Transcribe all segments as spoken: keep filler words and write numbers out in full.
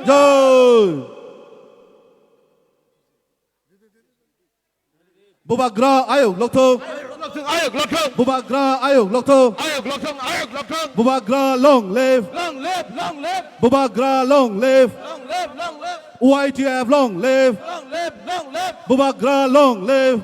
Jai! Bubagra ayuk lokthung. Ayuk lokthung, ayuk lokthung. Bubagra ayuk lokthung. Ayuk lokthung, ayuk lokthung. Bubagra long live. Long live, long live. Bubagra long live. Long live, long live. Y T F long live. Long live, long live. Bubagra long live.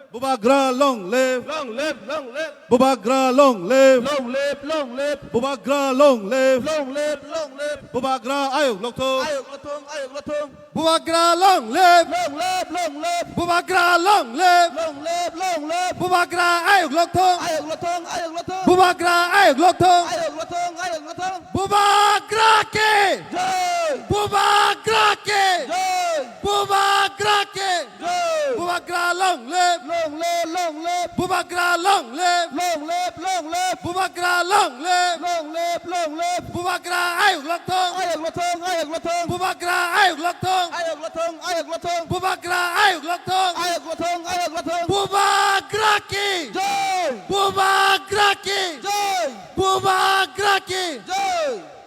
Bubagra long live. Long live, long live. Bubagra long live. Long live, long live. Bubagra long live. Long live, long live. Bubagra ayuk lokthung. Ayuk lokthung, ayuk lokthung. Bubagra long live. Long live, long live. Bubagra long live. Long live, long live. Bubagra ayuk lokthung. Ayuk lokthung, ayuk lokthung. Bubagra ayuk lokthung. Ayuk lokthung, ayuk lokthung. Bubagra ki. Jai. Bubagra ki. Jai. Bubagra ki. Jai. Bubagra long live. Long live, long live. Bubagra long live. Long live, long live. Bubagra long live. Long live, long live. Bubagra ayuk lokthung. Ayuk lokthung, ayuk lokthung. Bubagra ayuk lokthung. Ayuk lokthung, ayuk lokthung. Bubagra ayuk lokthung. Ayuk lokthung, ayuk lokthung. Bubagra ki. Jai. Bubagra ki. Jai. Bubagra ki. Jai.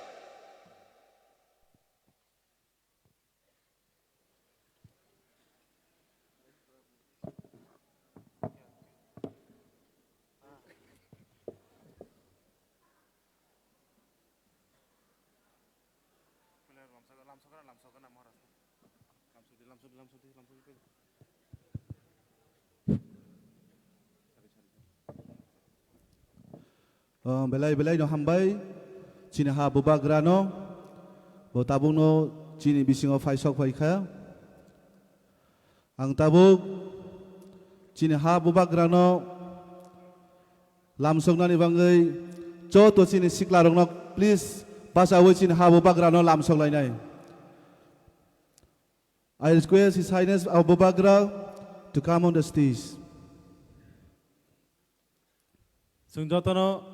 Oh, belai belai no hambai chini ha bubagra no, bo tabuk no chini bisingo phai sok phai kha. Ang tabuk chini ha bubagra no lamsoknani bangwi joto chini sikla rok no please bachawi chini ha bubagra no lamsok lainai. I request His Highness Abu Bakra to come on the stage. Chwng jotono,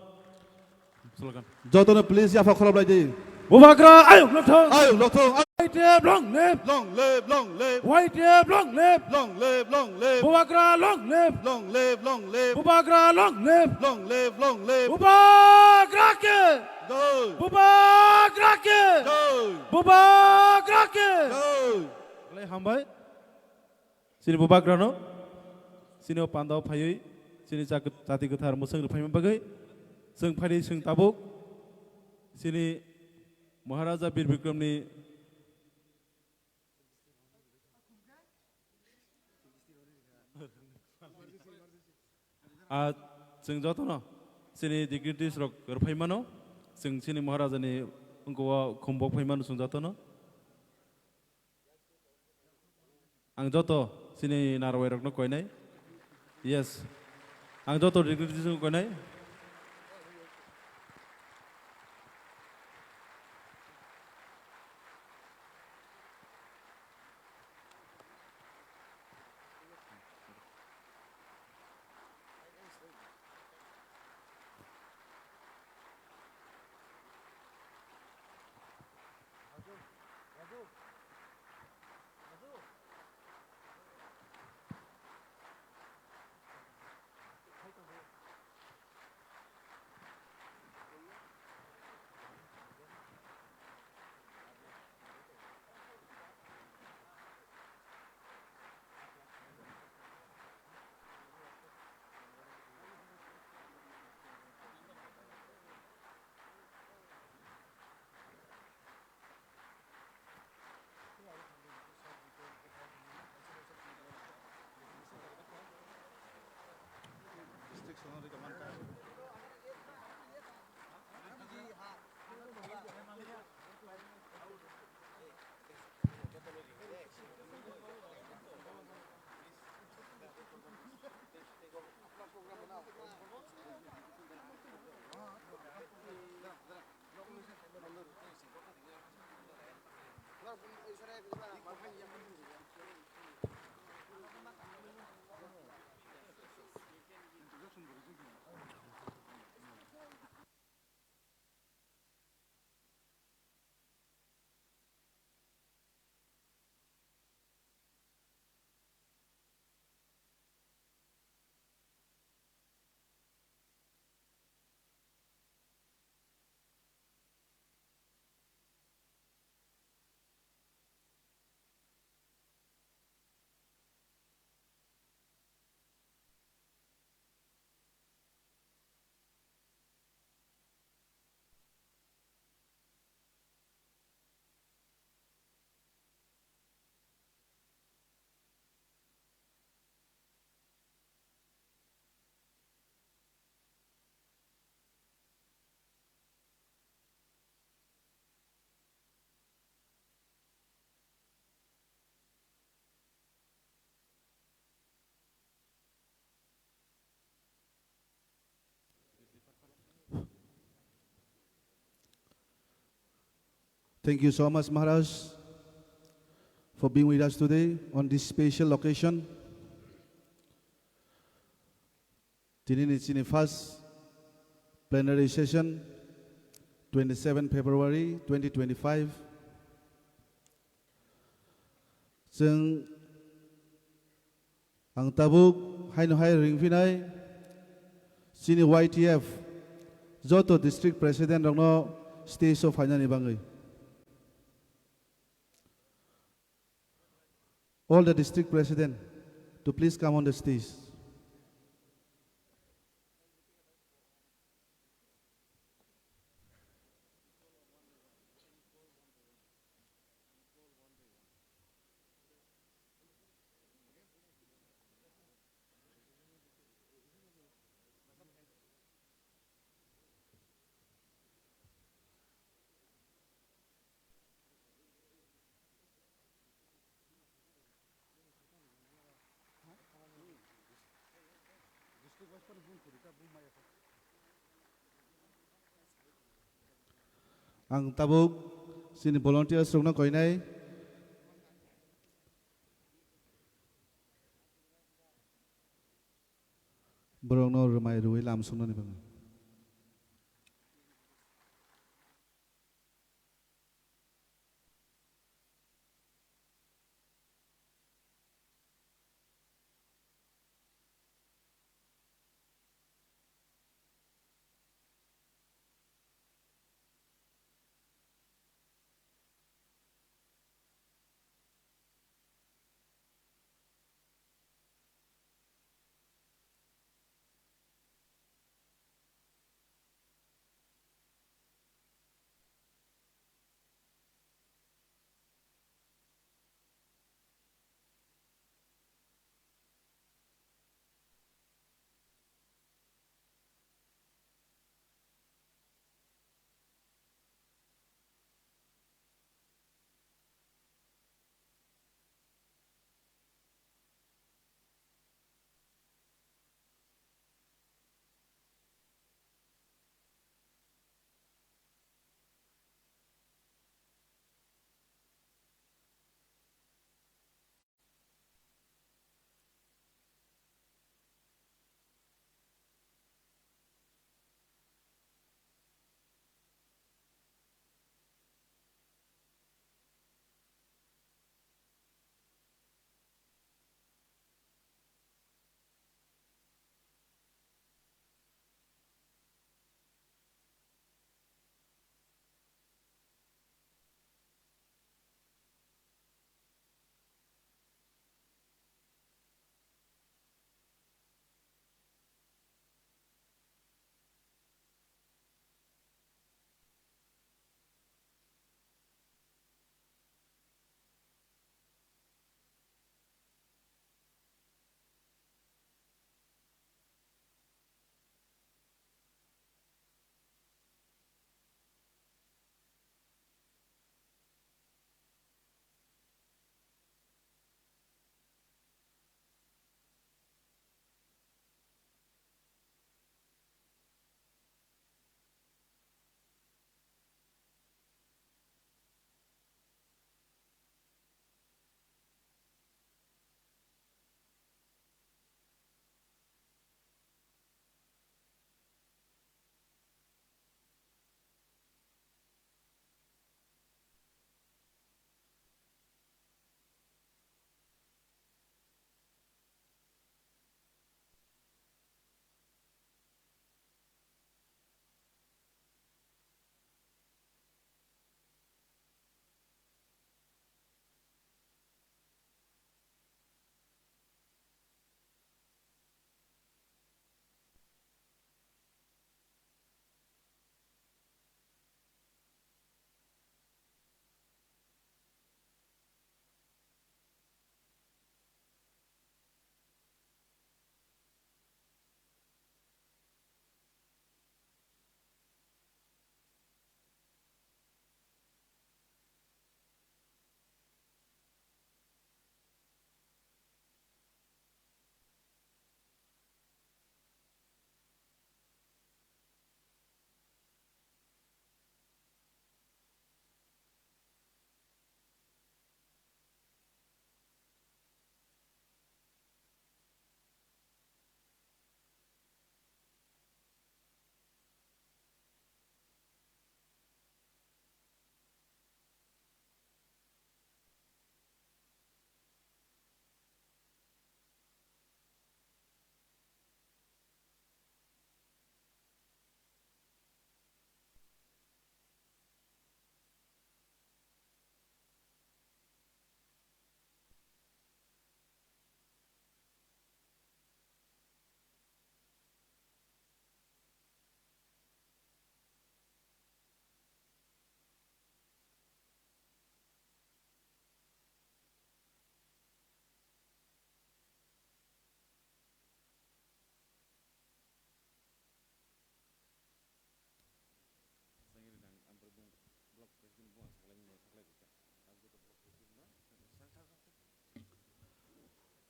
jotono please yapha khorop lai di. Bubagra ayuk lokthung. Ayuk lokthung. Y T F long live. Long live, long live. Y T F long live. Long live, long live. Bubagra long live. Long live, long live. Bubagra long live. Long live, long live. Bubagra ki. Jai. Bubagra ki. Jai. Bubagra ki. Jai. Belai hambai. Chini bubagrano, chini o pandao phaiwi, chini chak-, chati kwthar mwswk rwphaima bagwi, chwng phaidi chwng tabuk, chini Maharaja Bir Bikramni, ah, chwng jotono, chini dignitaries rok rwphaimano, chwng chini Maharajani wngkha o khumbok phaimano chwng jotono. Ang joto chini narwai rokno koinai. Yes. Ang joto dignitaries rokno koinai. Thank you so much, Maharaj, for being with us today on this special occasion. Tini ni chini first plenary session, twenty-seven February twenty twenty-five. Chwng Ang tabuk haino hai ringphinai chini Y T F joto district president rokno stage o phainani bagwi. All the district president to please come on the stage. Ang tabuk chini volunteers rokno koinai. Borokno rwmai rwui lam swngnani bagwi.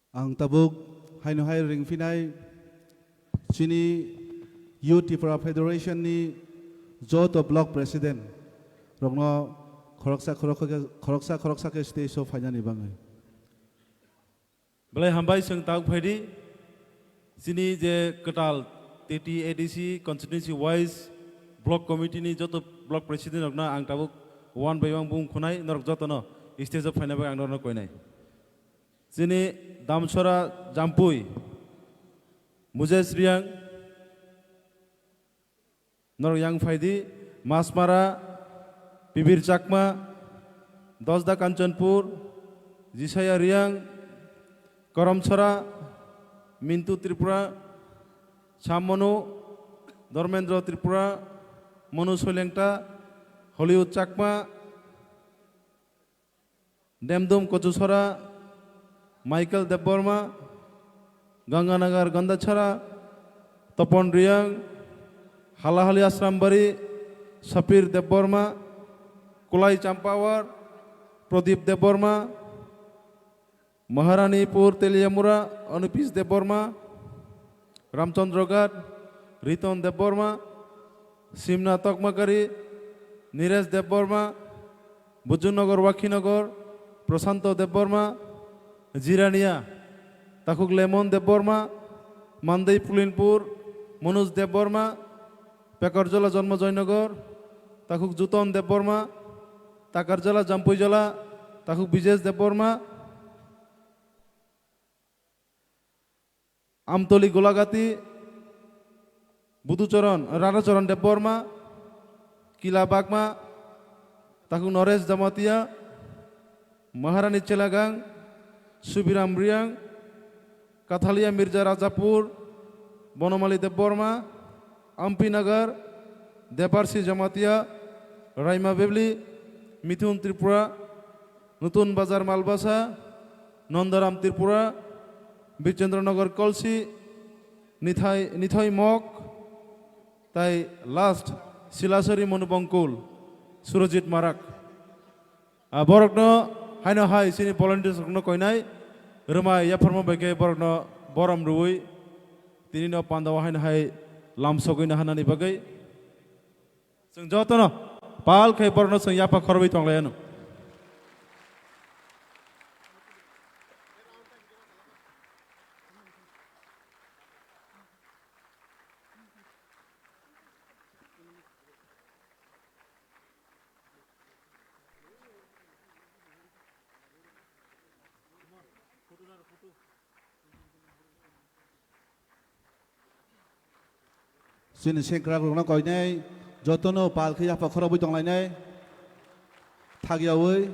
Ang tabuk haino hai ringphinai chini Youth Tipra Federation ni joto block president rokno khoroksa khoroksa khe, khoroksa khoroksa khe stage o phainani bagwi. Belai hambai chwng tabuk phaidi chini je kwtal T T A D C constituency wise block committee ni joto block president rokno ang tabuk one by one bung khunai norok jotono stage o phaina bagwi ang norokno koinai. Chini Damsora Jampui, Mujes Riang, norok yang phaidi, Masmara, Pibir Chakma, Dosda Kanchanpur, Jisaya Riang, Koromsora, Mintu Tripura, Sammonu, Dharmendra Tripura, Monu Soilengta, Hollywood Chakma, Demdum Kochusora, Michael Debbarma, Ganganagar Gandachara, Topon Riang, Halahali Asrambari, Sapir Debbarma, Kulai Champawar, Pradip Debbarma, Maharanipur Teliamura, Anupis Debbarma, Ramchandra Ghat, Riton Debbarma, Simna Tokmakari, Niresh Debbarma, Bujunnagar Wakhinagar, Prashanto Debbarma, Jirania, Takhuk Lemon Debbarma, Mandai Pulinpur, Manoj Debbarma, Pekarjala Janmajoynagar, Takhuk Juton Debbarma, Takarjala Jampuijala, Takhuk Bijesh Debbarma, Amtoli Golagati, Buduchoron, Radhachoron Debbarma, Kila Bagma, Takhuk Noresh Jamatia, Maharani Chelagang, Subiram Riang, Kathalia Mirza Rajapur, Bonomali Debbarma, Ampinagar, Debarsi Jamatia, Raima Bebli, Mithun Tripura, Nutun Bazar Malbasa, Nondaram Tripura, Bichendranagar Kolsi, Nithai, Nithoi Mok, tai last Silasori Monubongkul, Surajit Marak. Ah, borokno haino hai chini volunteers rokno koinai, rwmai yapharma bai khe borokno borom rwui, tini no pandao haino hai lamsogwi naharnani bagwi. Chwng jotono pal khai borokno chwng yapha khorwi tonglaiyano. Chini sengkrak rokno koinai, jotono pal khe yapha khorobwi tonglainai, thagyaui.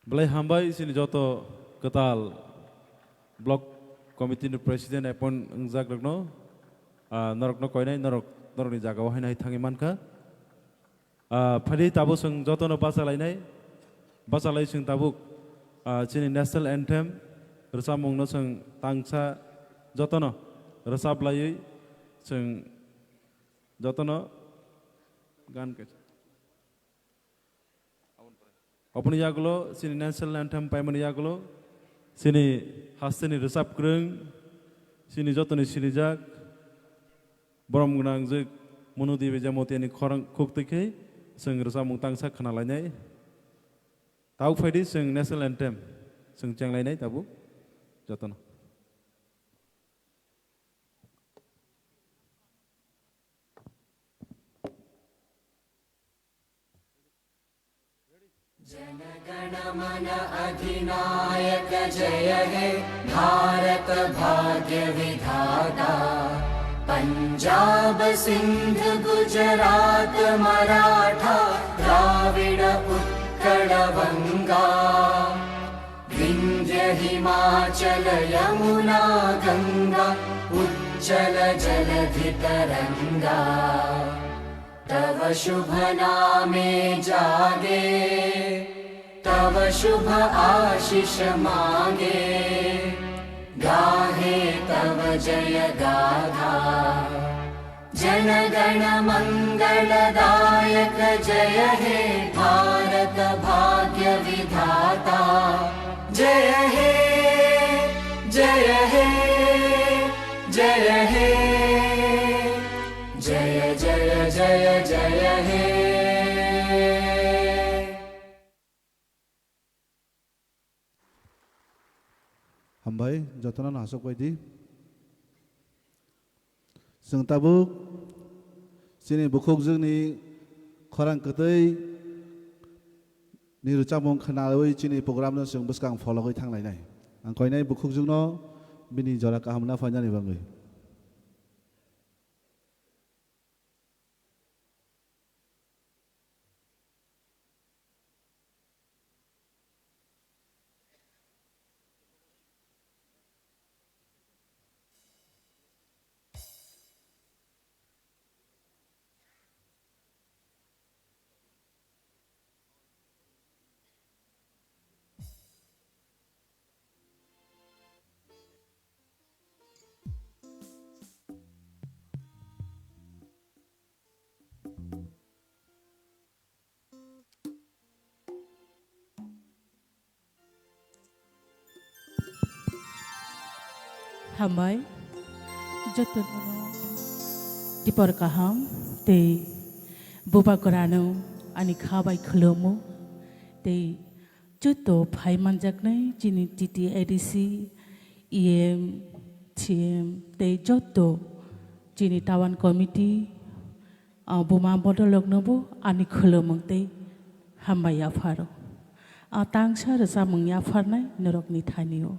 Belai hambai chini joto kwtal block committee ni president appoint wngjak rokno, ah, norokno koinai norok, norokni jagao haino hai thangwi mankha. Ah, phadi tabuk chwng jotono bachalainai, bachalai chwng tabuk, ah, chini national anthem rwchapmungno chwng tangsa jotono rwchaplaiwi chwng jotono gan kaisa. Oboni yagulo chini national anthem paimani yagulo chini hasteni rwchap kwrwng, chini jotoni sinijak, borom gwnangjwk Munu Devi Jamatia ni khorang khuktwi khe chwng rwchapmung tangsa khna lainai. Tabuk phaidi chwng national anthem chwng cheng lainai tabuk jotono. जनगण मन अधिनायक जय हे भारत भाग्य विधाता। पंजाब सिंध गुजरात मराठा द्राविड़ उत्कल वंगा। विंध्य हिमाचल यमुना गंगा उच्चल जलधि तरंगा। तव शुभ नामे जागे, तव शुभ आशीष मागे, गाहे तव जय गाथा। जन गण मंगलदायक जय हे भारत भाग्य विधाता। जय हे, जय हे, जय हे। जय जय जय जय हे। Hambai, jotono no aswk bai di. Chwng tabuk chini bukhukjwkni khorang kwtwi ni rwchapmung khwnawi chini program no chwng bwskang phologwi thanglainai. Ang koinai bukhukjwkno bini jora kaham na phainani bagwi. Hambai, jotono dipor kaham tei bubagrano ani kha bai khulumu tei joto phai manjaknai chini T T A D C, E M, C M tei joto chini town committee, O buma bodolroknobo ani khulumung tei hambai yapharo. O tangsa rwchapmung yapharnai norokni thainio.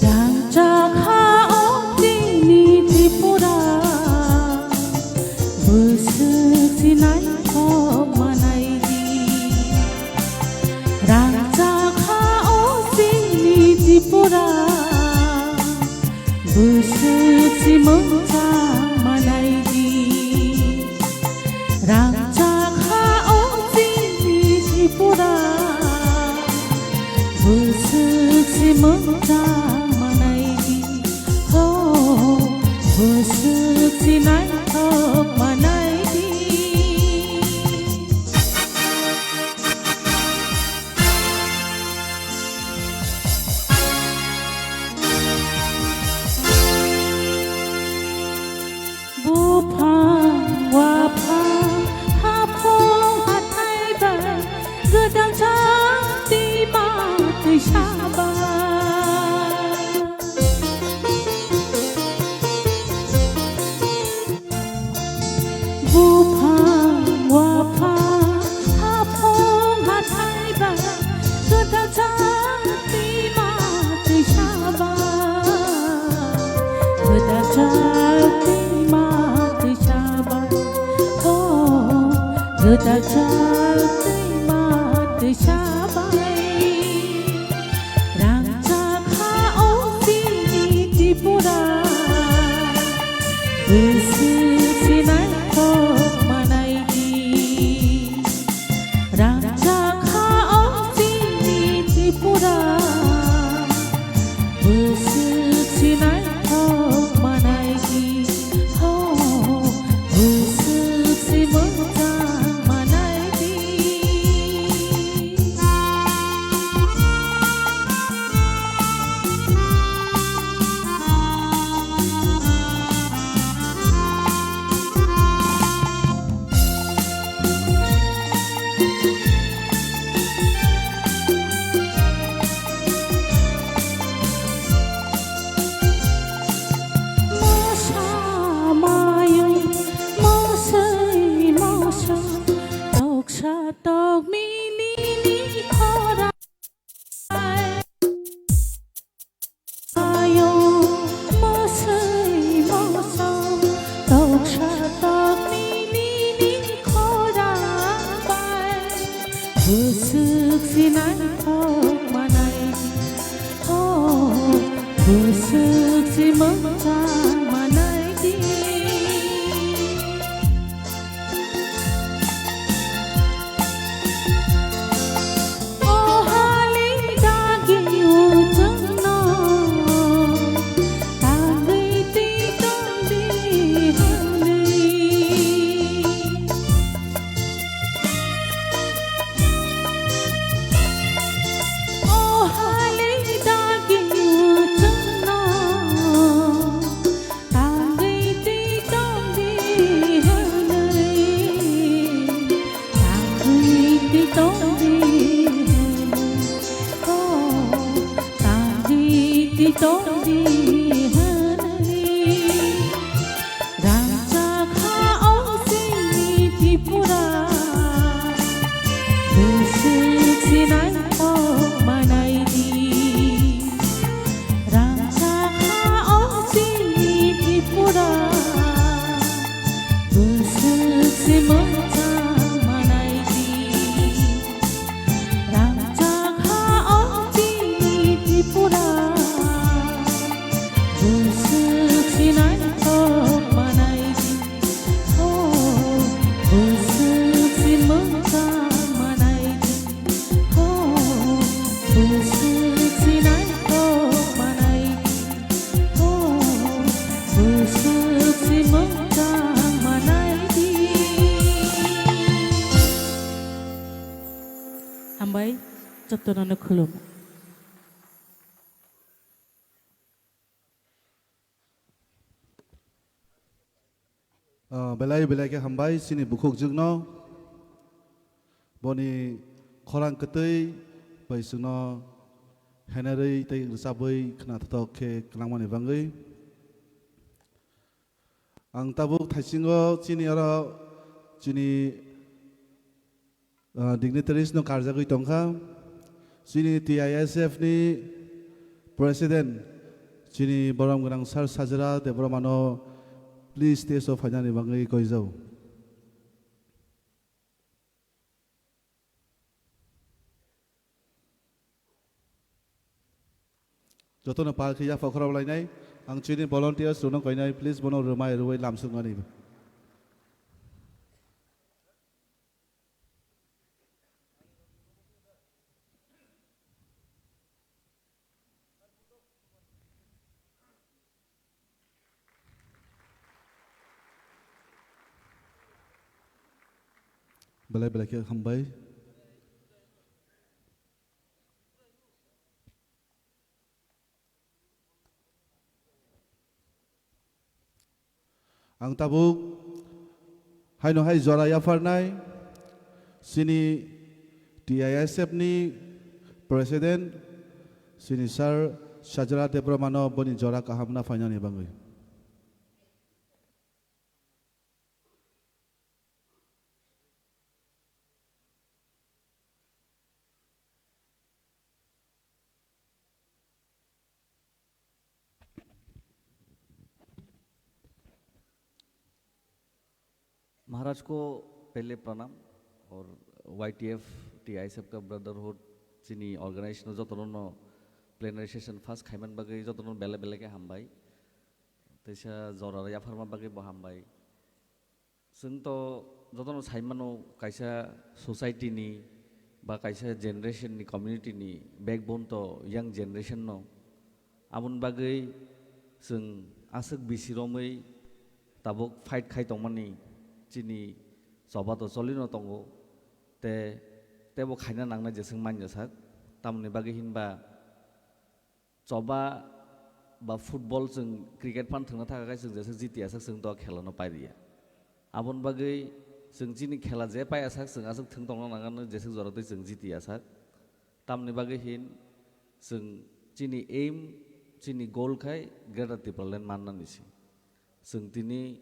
Rangchakha o chini Tripura, bwswk si naithok manai di. Rangchakha o chini Tripura, bwswk si mwchang manai di. Rangchakha o chini Tripura, bwswk si mwchang manai di. Ho, bwswk si naithok manai di. Buphang, waphang, haphang, hathai bai, gwdang chang twima twisa bai. Buphang, waphang, haphang, hathai bai, gwdang chang twima twisa bai. Gwdang chang twima twisa bai. Oh, gwdang chang twima twisa bai. Rangchakha o chini Tripura, Bwswk se naithok manai di, rangchak ha o chini Tripura. Bwswk se naithok manai di, ho, bwswk se mwchang manai di. Mosa mayung, mosoi mosa, toksa tokmili ni khora. Ayo, mosoi moso, toksa tokmili ni khorang bai. Bwswk se naithok manai di, ho, bwswk se mwchang manai di. Tangwi twi tongdi hwnwi, tangwi twi tongdi hwnwi, oh, tangwi twi tongdi hwnwi. Rangchak ha o chini Tripura, bwswk se naithok manai di. Rangchak ha o chini Tripura, bwswk se mwchang manai di. Rangchak ha o chini Tripura, bwswk se naithok manai di. Ho, bwswk se mwchang manai di. Ho, bwswk se naithok manai di. Ho, bwswk se mwchang manai di. Hambai, jotono no khulum. Ah, belai belai khe hambai chini bukhukjwkno, boni khorang kwtwi bai chwngno henerwi tei rwchabwi khwnathok khe kwlangmani bagwi. Ang tabuk thaisingo chini oro chini ah, dignitaries no karjagwi tongkha. Chini T I S F ni President, chini borom gwnang Sir Sajra Debbarma no please stage o phainani bagwi koijao. Jotono pal khe yapha khorok lainai. Ang chini volunteers rokno koinai, please bono rwmai rwui lamsuknani. Belai belai khe hambai. Ang tabuk haino hai jora yapharnai chini T I S F ni President chini Sir Sajra Debbarma no boni jora kaham na phainani bagwi. महाराज को पहले प्रणाम और Y T F, T I S F का brotherhood chini organization jotono no plenary session first khaiman bagwi jotono bele bele khe hambai. Teisa jora yapharma bagwi bo hambai. Chwng to jotono sai mano, kaisa society ni ba kaisa generation ni, community ni backbone to young generation no. Aboni bagwi chwng aswk bisi romwi tabuk fight khai tongmani chini choba to cholino tongo. Te, tebo khaina nangnai jeswk manya sak. Tamoni bagwi hinba choba ba football chwng cricket phan thwngna thaka khai chwng jeswk jiti asak chwng to khela no pairiya. Aboni bagwi chwng chini khela je pai asak chwng aswk thwng tongna nangnai jeswk jora twi chwng jiti asak. Tamoni bagwi hin chwng chini aim, chini goal khai Greater Tipraland mannani se. Chwng tini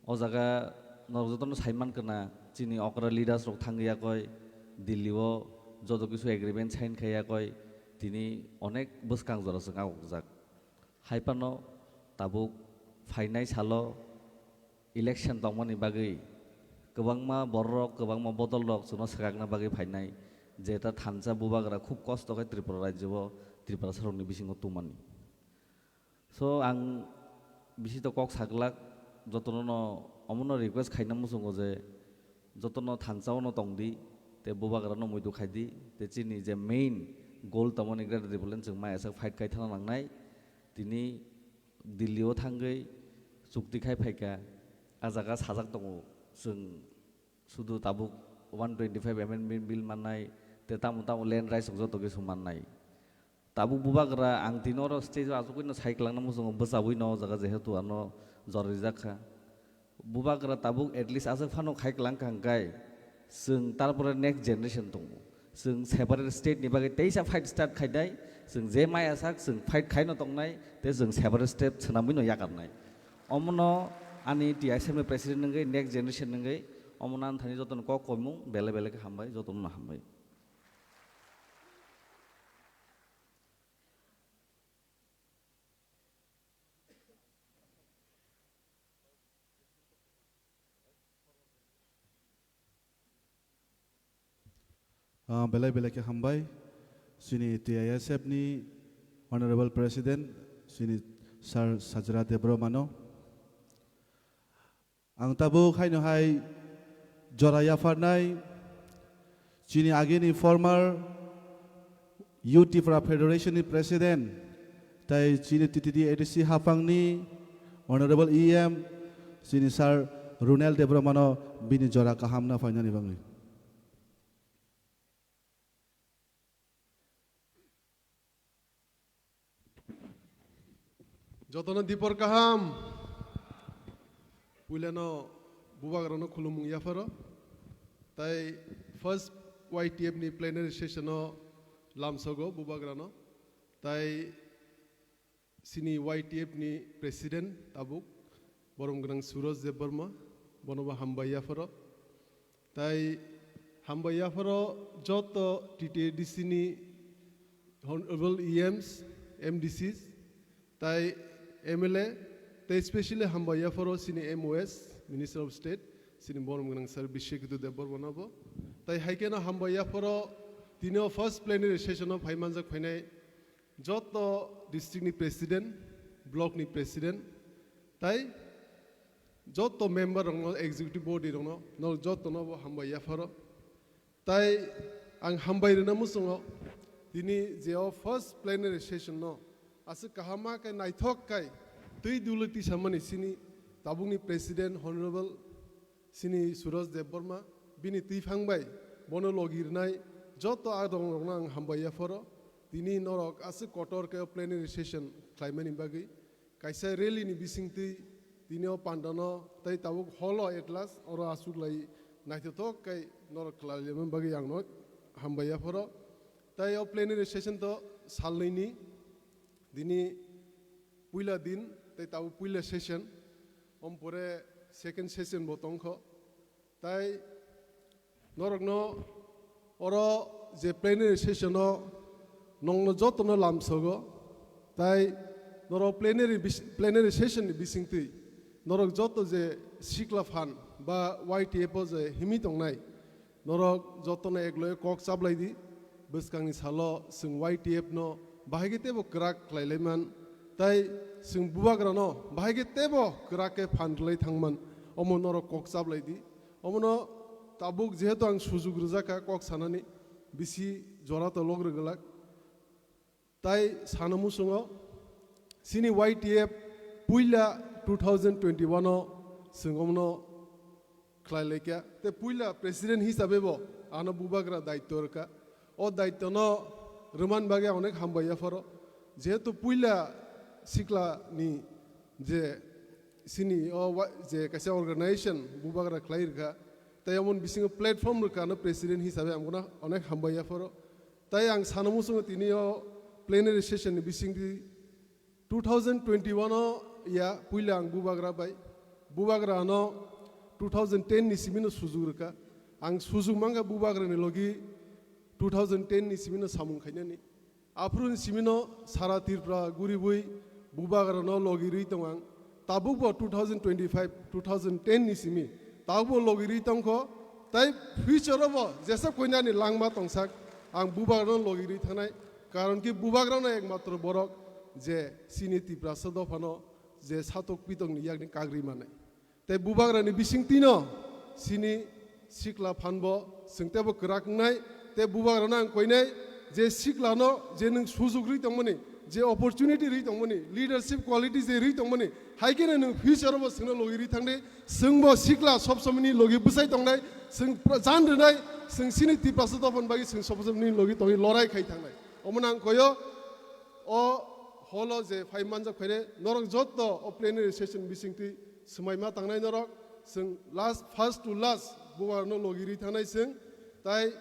o jaga norok jotono sai mankha na, chini okra leaders rok thangwi yakoi Delhi o joto kisu agreement sign khai yakoi, tini onek bwskang jora chwng agokjak. Hai phano tabuk phainai salo election tongmani bagwi kwbangma bororok, kwbangma bodol rok chwngno swkakna bagwi phainai, jeta thansa bubagra khub kosto khe Tripura rajyo o Tiprasa rokni bisingo tongmani. So, ang bisi to kok saklak, jotono no omono request khaina muchungo je jotono thansa ono tongdi, te bubagra no muitu khaidi, te chini je main goal tongmani Greater Tipraland chwng mai asak fight khai thana nangnai. Tini Delhi o thangwi chukti khai phaikha, a jaga sajak tongo, chwng sudu tabuk one twenty five amendment bill mannai, te tamo tamo land rights rok joto kisu mannai. Tabuk bubagra ang tini oro stage o achugwi no sai kwlangna muchungo, bwchabwi no o jaga jehetu ano jor rijak kha. Bubagra tabuk at least aswk phano khai kwlang kha hwnkhe chwng tarpore next generation tongo. Chwng separate state ni bagwi teisa fight start khainai, chwng je maya sak chwng fight khaino tongnai, te chwng separate state swnamwi no yakarnai. Omono ani T I S F ni president wngwi next generation wngwi omono ani thani jotono kok koimung belai belai khe hambai, jotono no hambai. Ah, belai belai khe hambai. Chini T I S F ni Honorable President, chini Sir Sajra Debbarma no. Ang tabuk haino hai jora yapharnai chini agini former Youth Tipra Federation ni President, tai chini T T D A D C haphangni Honorable E M, chini Sir Runel Debbarma no bini jora kaham na phainani bagwi. Jotono dipor kaham. Puilano bubagrano khulumung yapharo. Tai first Y T F ni plenary session o lamsogo bubagrano. Tai chini Y T F ni president tabuk, borom gwnang Suraj Debbarma, bonobo hambai yapharo. Tai hambai yapharo joto T T A D C ni honorable E Ms, M D Cs, tai M L A, tai specially hambai yapharo chini M O S, Minister of State, chini borom gwnang Sir Bishyakhetu Debbarma nobo. Tai haikeno hambai yapharo tini o first plenary session o phaimanjak phainai joto district ni president, block ni president, tai joto member rokno, executive body rokno, no joto no bo hambai yapharo. Tai ang hambai rwna muchungo, tini je o first plenary session no aswk kaham ma khe naithok khai twi duli tisamani chini tabukni president honorable chini Suraj Debbarma, bini twiphang bai bono logi rwnai joto adong rokno ang hambai yapharo. Tini norok aswk kotor khe o plenary session khlaimani bagwi kaisa rally ni bisingtwi tini o pandano tei tabuk hall o at last oro aswk lai naithothok khe norok khlailaimani bagwi ang no hambai yapharo. Tai o plenary session to salnwi ni, dini puila din tei tabuk puila session, om pore second session bo tongkho. Tai norokno oro je plenary session o nongno jotono lamsogo, tai norok plenary bis-, plenary session ni bisingtwi norok joto je sikla phan ba Y T F o je himi tongnai, norok jotono ekloi kok chablai di, bwskangni salo chwng Y T F no bahai khe teibo kwrak khlai lai man, Tai chwng bubagrano bahai khe teibo kwrak khe phan rwlai thangman, omo norok kok chaplai di. Omono tabuk jehetu ang sujuk rwjak kha kok sanani, bisi jora to lok rwgwlak. Tai sana muchungo chini Y T F puila two thousand twenty-one o chwng omono khlai laikha. Te puila president hisabe bo ano bubagra daityo rwkha. O daityo no rwman bagwi onek hambai yapharo. Jehetu puila sikla ni je chini o wa-, je kaisa organization bubagra khlai rwkha. Tai omo bisingo platform rwkha ano president hisabe ang bono onek hambai yapharo. Tai ang sana muchungo tini o plenary session ni bisingtwi two thousand twenty-one o ya puila ang bubagra bai. Bubagra no two thousand ten ni simi no sujuk rwkha. Ang sujuk mangkha bubagra ni logi two thousand ten ni simi no samung khainani. Aphuru ni simi no sara Tripura guribui bubagra no logi rwi tong ang. Tabuk bo two thousand twenty-five, two thousand ten ni simi tabuk bo logi rwi tongkho. Tai future o bo jesa koinani langma tongsak ang bubagra no logi rwi thangnai. Karon ki bubagra no ekmatro borok je chini Tiprasa dopha no je satok pitok ni yakni kagri manai. Tei bubagra ni bisingtwi no chini sikla phan bo chwng teibo kwrak wngnai. Tei bubagra no ang koinai je sikla no je nwng sujuk rwi tongmani, je opportunity rwi tongmani, leadership quality je rwi tongmani, hai khe nwng future o bo chwngno logi rwi thangdi. Chwng bo sikla sob somoi ni logi bwsai tongnai, chwng pra-, jan rwnai, chwng chini Tiprasa dopha ni bagwi chwng sob somoi ni logi tongwi lorai khai thangnai. Omo nang koyo o holo je phai manjak phaire norok jotto o plenary session bisingtwi swmai ma tangnai norok, chwng last, first to last bubagra no logi rwi thangnai chwng. Tai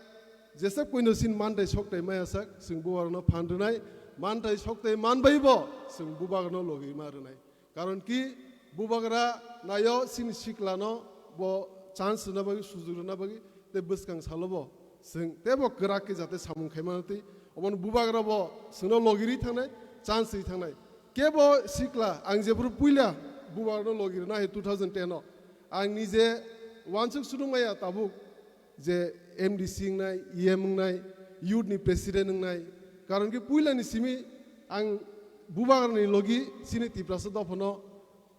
jesa koino sin mantai soktai maya sak chwng bubagra no phan rwnai, mantai soktai manbai bo chwng bubagra no logi ma rwnai. Karon ki bubagra nayo chini sikla no bo chance rwna bagwi, sujuk rwna bagwi, tei bwskang salo bo chwng teibo kwrak khe jate samung khai mano twi. Omo bubagra bo chwngno logi rwi thangnai, chance rwi thangnai. Kebo sikla ang jephuru puila bubagra no logi rwna hai two thousand ten o ang nije wansuk sunung maya tabuk je M D C wngnai, E M wngnai, youth ni president wngnai. Karon ki puila ni simi ang bubagra ni logi chini Tiprasa dopha no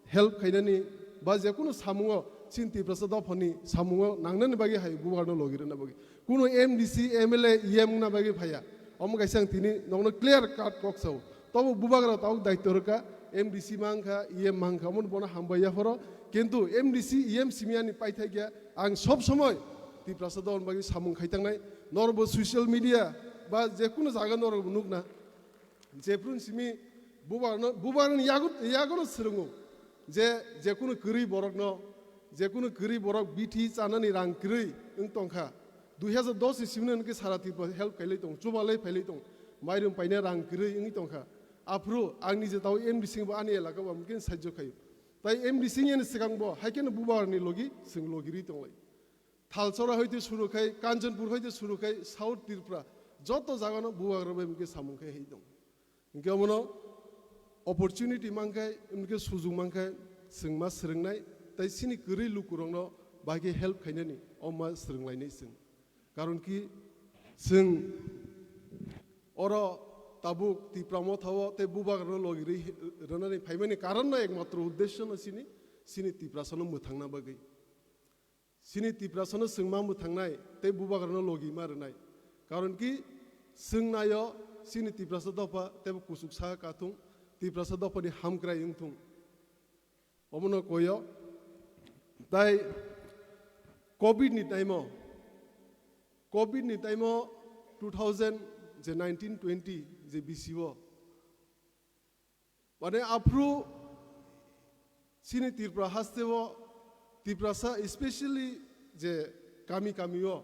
help khainani ba je kunu samungo chini Tiprasa dophani samungo nangnani bagwi hai bubagra no logi rwna bagwi. Kunu M D C, M L A, E M wngna bagwi phaiya. Omo kaisa ang tini nokno clear cut kok sao. Tobo bubagra tabuk daityo rwkha, M D C mankha, E M mankha, omo bono hambai yapharo. Kintu M D C, E M simi ani paithai khe ang sob somoi Tiprasa dophani bagwi samung khai tangnai. Norbo social media ba je kunu jaga norbo nukna. Jephru simi bubarno, bubarni yago, yagono swrwngo je, jekunu kwrwi borokno, jekunu kwrwi borok bithi chanani rang kwrwi wng tongkha. Dui hajar dos ni simi no hwnkhe sara Tripura help khailai tong, chubalai phailai tong, mairum paina rang kwrwi wngwi tongkha. Aphuru ang nije tao M D C bo ani elaka bo hwnkhe sajjo khaio. Tai M D C ni swkang bo hai kheno bubarni logi, chwng logi rwi tonglai. Thalchora hoite suru khai, Kanchanpur hoite suru khai, South Tripura, joto jagano bubagra bai hwnkhe samung khai hai tong. Hwnkhe omono opportunity mankhai, hwnkhe sujung mankhai, chwng ma swrwngnai, tai chini kwrwi lukurokno bahai khe help khainani, o ma swrwnglainai chwng. Karon ki chwng oro tabuk Tipra Motha o tei bubagrano logi rwi rwnani phaimani karon no ekmatro uddesho no chini, chini Tiprasano mwthangna bagwi. Chini Tiprasano chwng ma mwthangnai tei bubagrano logi ma rwnai. Karon ki chwng naio chini Tiprasa dopha teibo kuchuk sa kathung, Tiprasa dophani hamkrai wngthung. Omono koyo. Tai covid ni time o, covid ni time o two thousand je nineteen twenty je B C o, mane aphru chini Tripura haste o Tiprasa, especially je kami kami o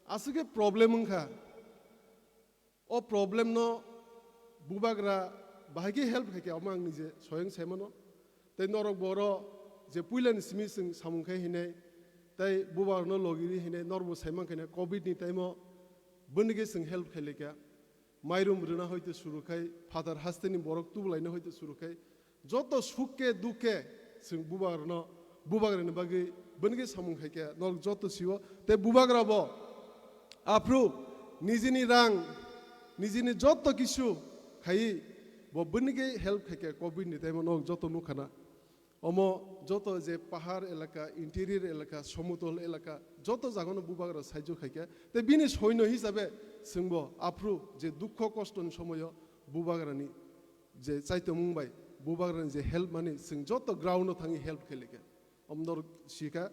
aswk khe problem wngkha. O problem no bubagra bahai khe help khaikha, omo ang nije soyang saimano. Tei norok boro je puilani simi chwng samung khai hinai, tei bubagrano logi ri hinai, norokbo saimang khaina covid ni time o bwni khe chwng help khailai kha. Mairum rwna hoite suru khai, phatar hasteni borok tubulaina hoite suru khai, joto suk khe duk khe chwng bubagrano, bubagrani bagwi bwni khe samung khai khe norok joto sio. Tei bubagra bo aphru nijini rang, nijini joto kisu khaiwi Bo bini khe help khai khe covid ni time o nok joto nukha na. Omo joto je pahar elaka, interior elaka, somotol elaka, joto jaga no bubagra saijo khai khe. Te bini soino hisabe chwng bo aphuru je dukho kosto ni somoyo bubagra ni je chaitomung bai, bubagra ni je help mani chwng joto ground o thangwi help khai laikha. Omdor sikha.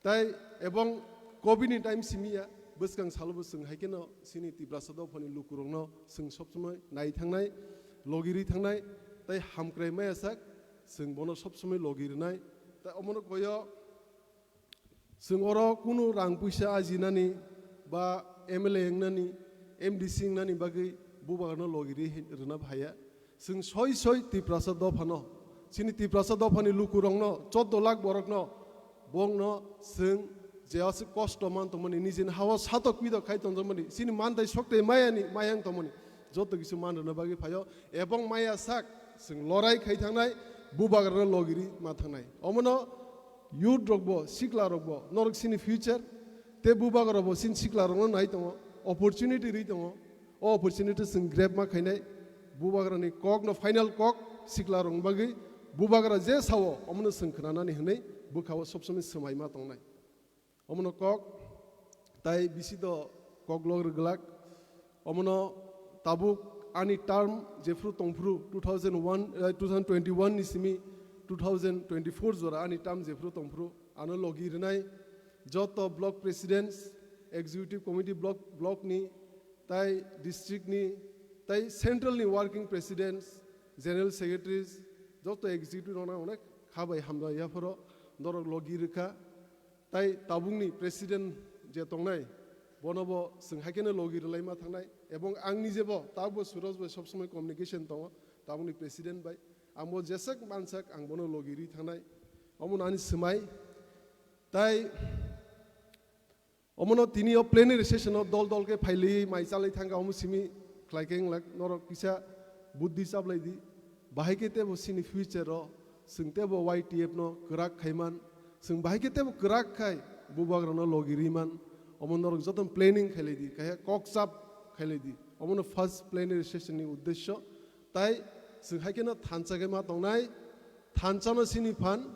Tai ebong covid ni time simi ya, bwskang salo bo chwng hai kheno chini Tiprasa dophani lukurokno chwng sob somoi nai thangnai, logi ri thangnai, tai hamkrai maya sak chwng bono sob somoi logi rwnai. Tai omono koyo chwng oro kunu rang puisa ajinani ba M L A wngnani, M D C wngnani bagwi bubagrano logi ri rwna phaiya. Chwng soi soi Tiprasa dophano, chini Tiprasa dophani lukurokno, chordo lakh borokno, bongno chwng je aswk kosto man tongmani, nijini hao satok pidok khai tongjakmani, chini manthai sokthai mayani, mayang tongmani, joto kisu man rwna bagwi phaio, ebong maya sak chwng lorai khai thangnai, bubagrano logi ri ma thangnai. Omono youth rokbo, sikla rokbo, norok chini future, te bubagrabo chini sikla rokno nai tongo, opportunity ri tongo. O opportunity chwng grab ma khainai, bubagrani kokno final kok sikla rokni bagwi bubagra je sao omono chwng khnanani hwnwi bwkhao sob somoi swmai ma tongnai. Omono kok tai bisi do kok lok rwglak. Omono tabuk ani term jephru tongphru two thousand one, eh, two thousand twenty-one ni simi two thousand twenty-four jora ani term jephru tongphru ano logi rwnai joto block presidents, executive committee block, block ni tai district ni, tai central ni working presidents, general secretaries, joto executive rokno onek kha bai hamjak yaphoro norok logi rwkha. Tai tabukni president je tongnai, bono bo chwng hai kheno logi rwlai ma thangnai, ebong ang nijebo tabukbo Suraj bai sob somoi communication tongo, tabukni president bai. Ang bo jeswk mansak ang bono logi rwi thangnai, omono ani swmai. Tai omono tini o plenary session o dol dol khe phailwi mai chalai thangkha, omo simi khlai khe wnglak, norok kisa buddhi chaplai di. Bahai khe tebo chini future o chwng tebo Y T F no kwrak khai man, chwng bahai khe tebo kwrak khai bubagrano logi ri man, omo norok joto planning khailai di, kaiha kok chap khailai di. Omono first plenary session ni uddesyo. Tai chwng hai kheno thansa khe ma tongnai, thansa no chini phan,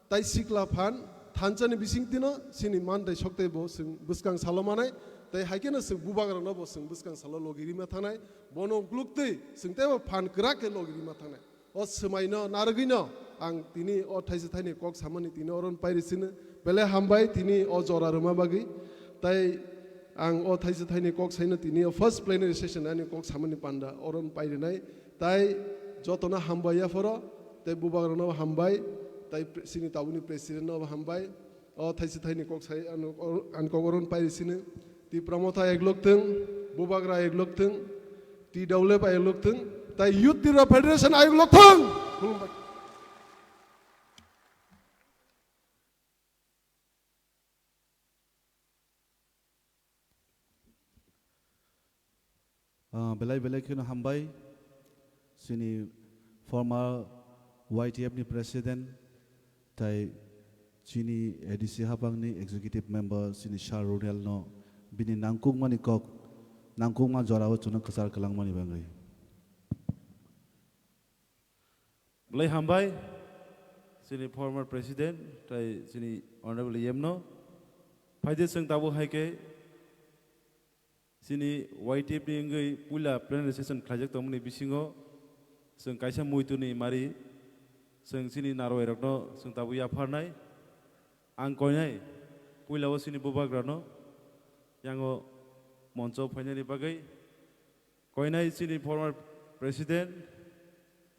tai sikla phan, thansa ni bising tino chini man tai sok tei bo chwng bwskang salo manai, tai hai kheno chwng bubagra no bo chwng bwskang salo logi rima thangnai, bono ukluk twi chwng tei bo phan kwrak khe logi rima thangnai. O swmai no narwgwi no ang tini o thaisa thaini kok samani tini oron pairi sino, belai hambai tini o jora rwma bagwi, tai ang o thaisa thaini kok saino tini o first plenary session ani kok samani panda oron pairinai. Tai jotono hambai yaphoro, tei bubagrano hambai, tai pre-, chini tabukni president no hambai. O thaisa thaini kok sai ano, or-, ani kok oron pairi sino. Tipra Motha eglok thung, bubagra eglok thung, T W F eglok thung, tai Youth Tipra Federation eglok thung. Khulumbai. Ah, belai belai kheno hambai, chini former Y T F ni president, tai chini A D C hapang ni executive member, chini Sir Runel no bini nangkukmani kok, nangkukma jora o chwngno kwchar kwlangmani bagwi. Belai hambai, chini former president, tai chini honorable E M no. Phaide chwng tabuk hai khe chini Y T F ni wngwi puila plenary session khlaijak tongmani bisingo chwng kaisa muitu ni mari chwng chini narwai rokno chwng tabuk yapharnai. Ang koinai puila o chini bubagra no yango moncho phainani bagwi. Koinai chini former president,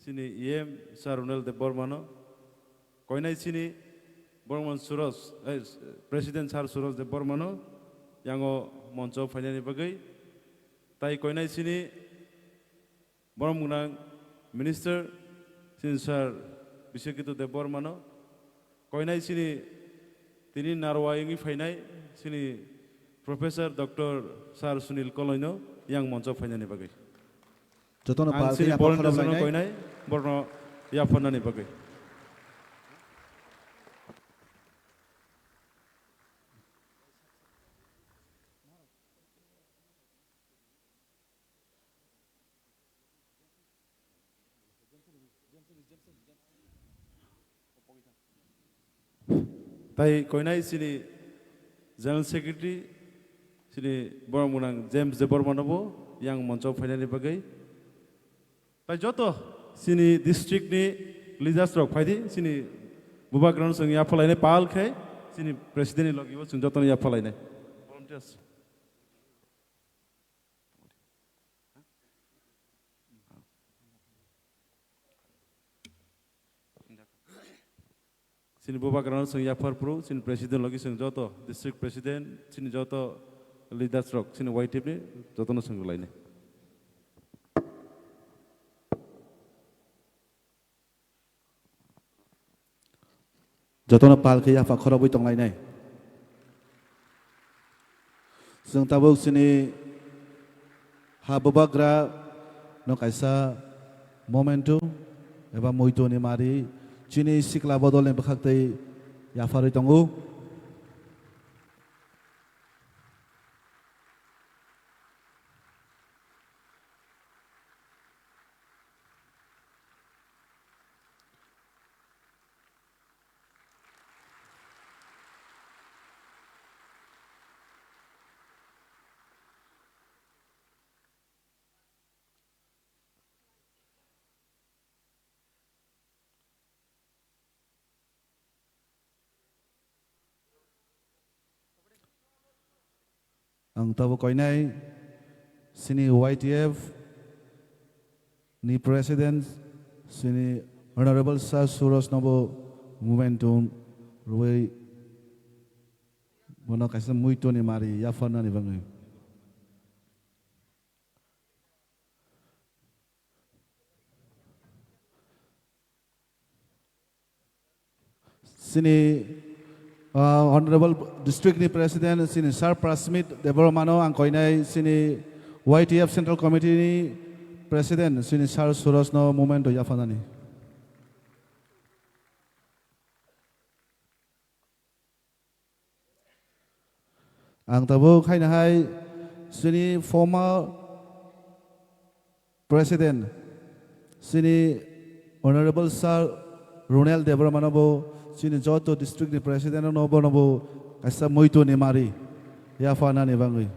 chini E M Sir Runel Debbarma no. Koinai chini Borman Suraj, eh, president Sir Suraj Debbarma no yango moncho phainani bagwi. Tai koinai chini borom gwnang minister chini Sir Biswaketu Debbarma no. Koinai chini tini narwai wngwi phainai chini Professor Doctor Sir Sunil Koloino yang moncho phainani bagwi. Jotono ang pal chini khe volunteers no khoroknai. Koinai borno yapharnani bagwi. Tai koinai chini General Secretary, chini borok mwnang James Debbarma no bo yang moncho phainani bagwi. Tai joto chini district ni leaders rok phaidi, chini bubagrano chwng yapha lainai pal khai, chini president ni logi bo chwng jotono yapha lainai. Volunteers. Chini bubagrano chwng yaphar phuru, chini president logi chwng joto, district president, chini joto leaders rok, chini Y T F ni jotono chwng rwlainai. Jotono pal khe yapha khorobwi tonglainai. Chwng tabuk chini ha bubagra no kaisa momentum eba muitu ni mari chini sikla bodol ni bwkhak twi yapharwi tongo. Ang tabuk koinai chini Y T F ni president chini Honorable Sir Suraj nobo momentum rwui bono kaisa muitu ni mari yapharnani bagwi. Chini, ah, Honorable District ni President, chini Sir Prasmit Debbarma no ang koinai, chini Y T F Central Committee ni President, chini Sir Suraj no moment o yaphanani. Ang tabuk haino hai chini former President, chini Honorable Sir Ronel Debbarma no bo chini joto district ni President no bono bo kaisa muitu ni mari yaphanani bagwi.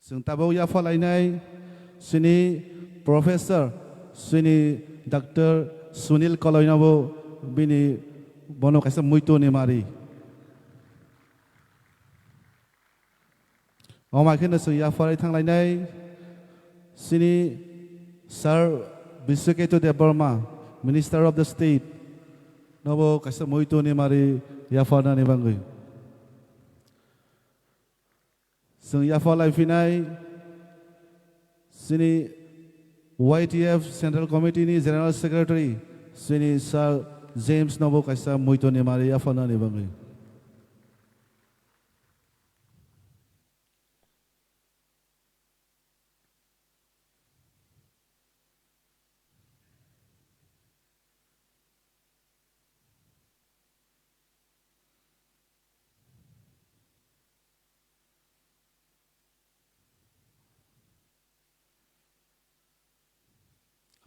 Chwng tabuk yapha lainai chini Professor, chini Doctor Sunil Kaloino bo bini bono kaisa muitu ni mari. Omo hai kheno chwng yapharwi thang lainai chini Sir Biswaketu Debbarma, Minister of the State, nobo kaisa muitu ni mari yapharnani bagwi. Chwng yapha lai phinai chini Y T F Central Committee ni General Secretary chini Sir James nobo kaisa muitu ni mari yapharnani bagwi.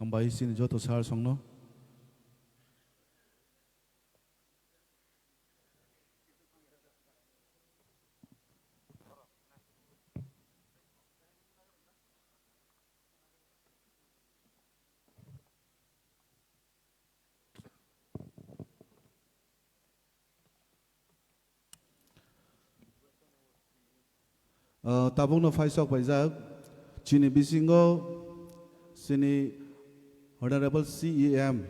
Hambai chini joto sir songno. Ah, tabukno phaisok paijak, chini bisingo chini Honorable C E M,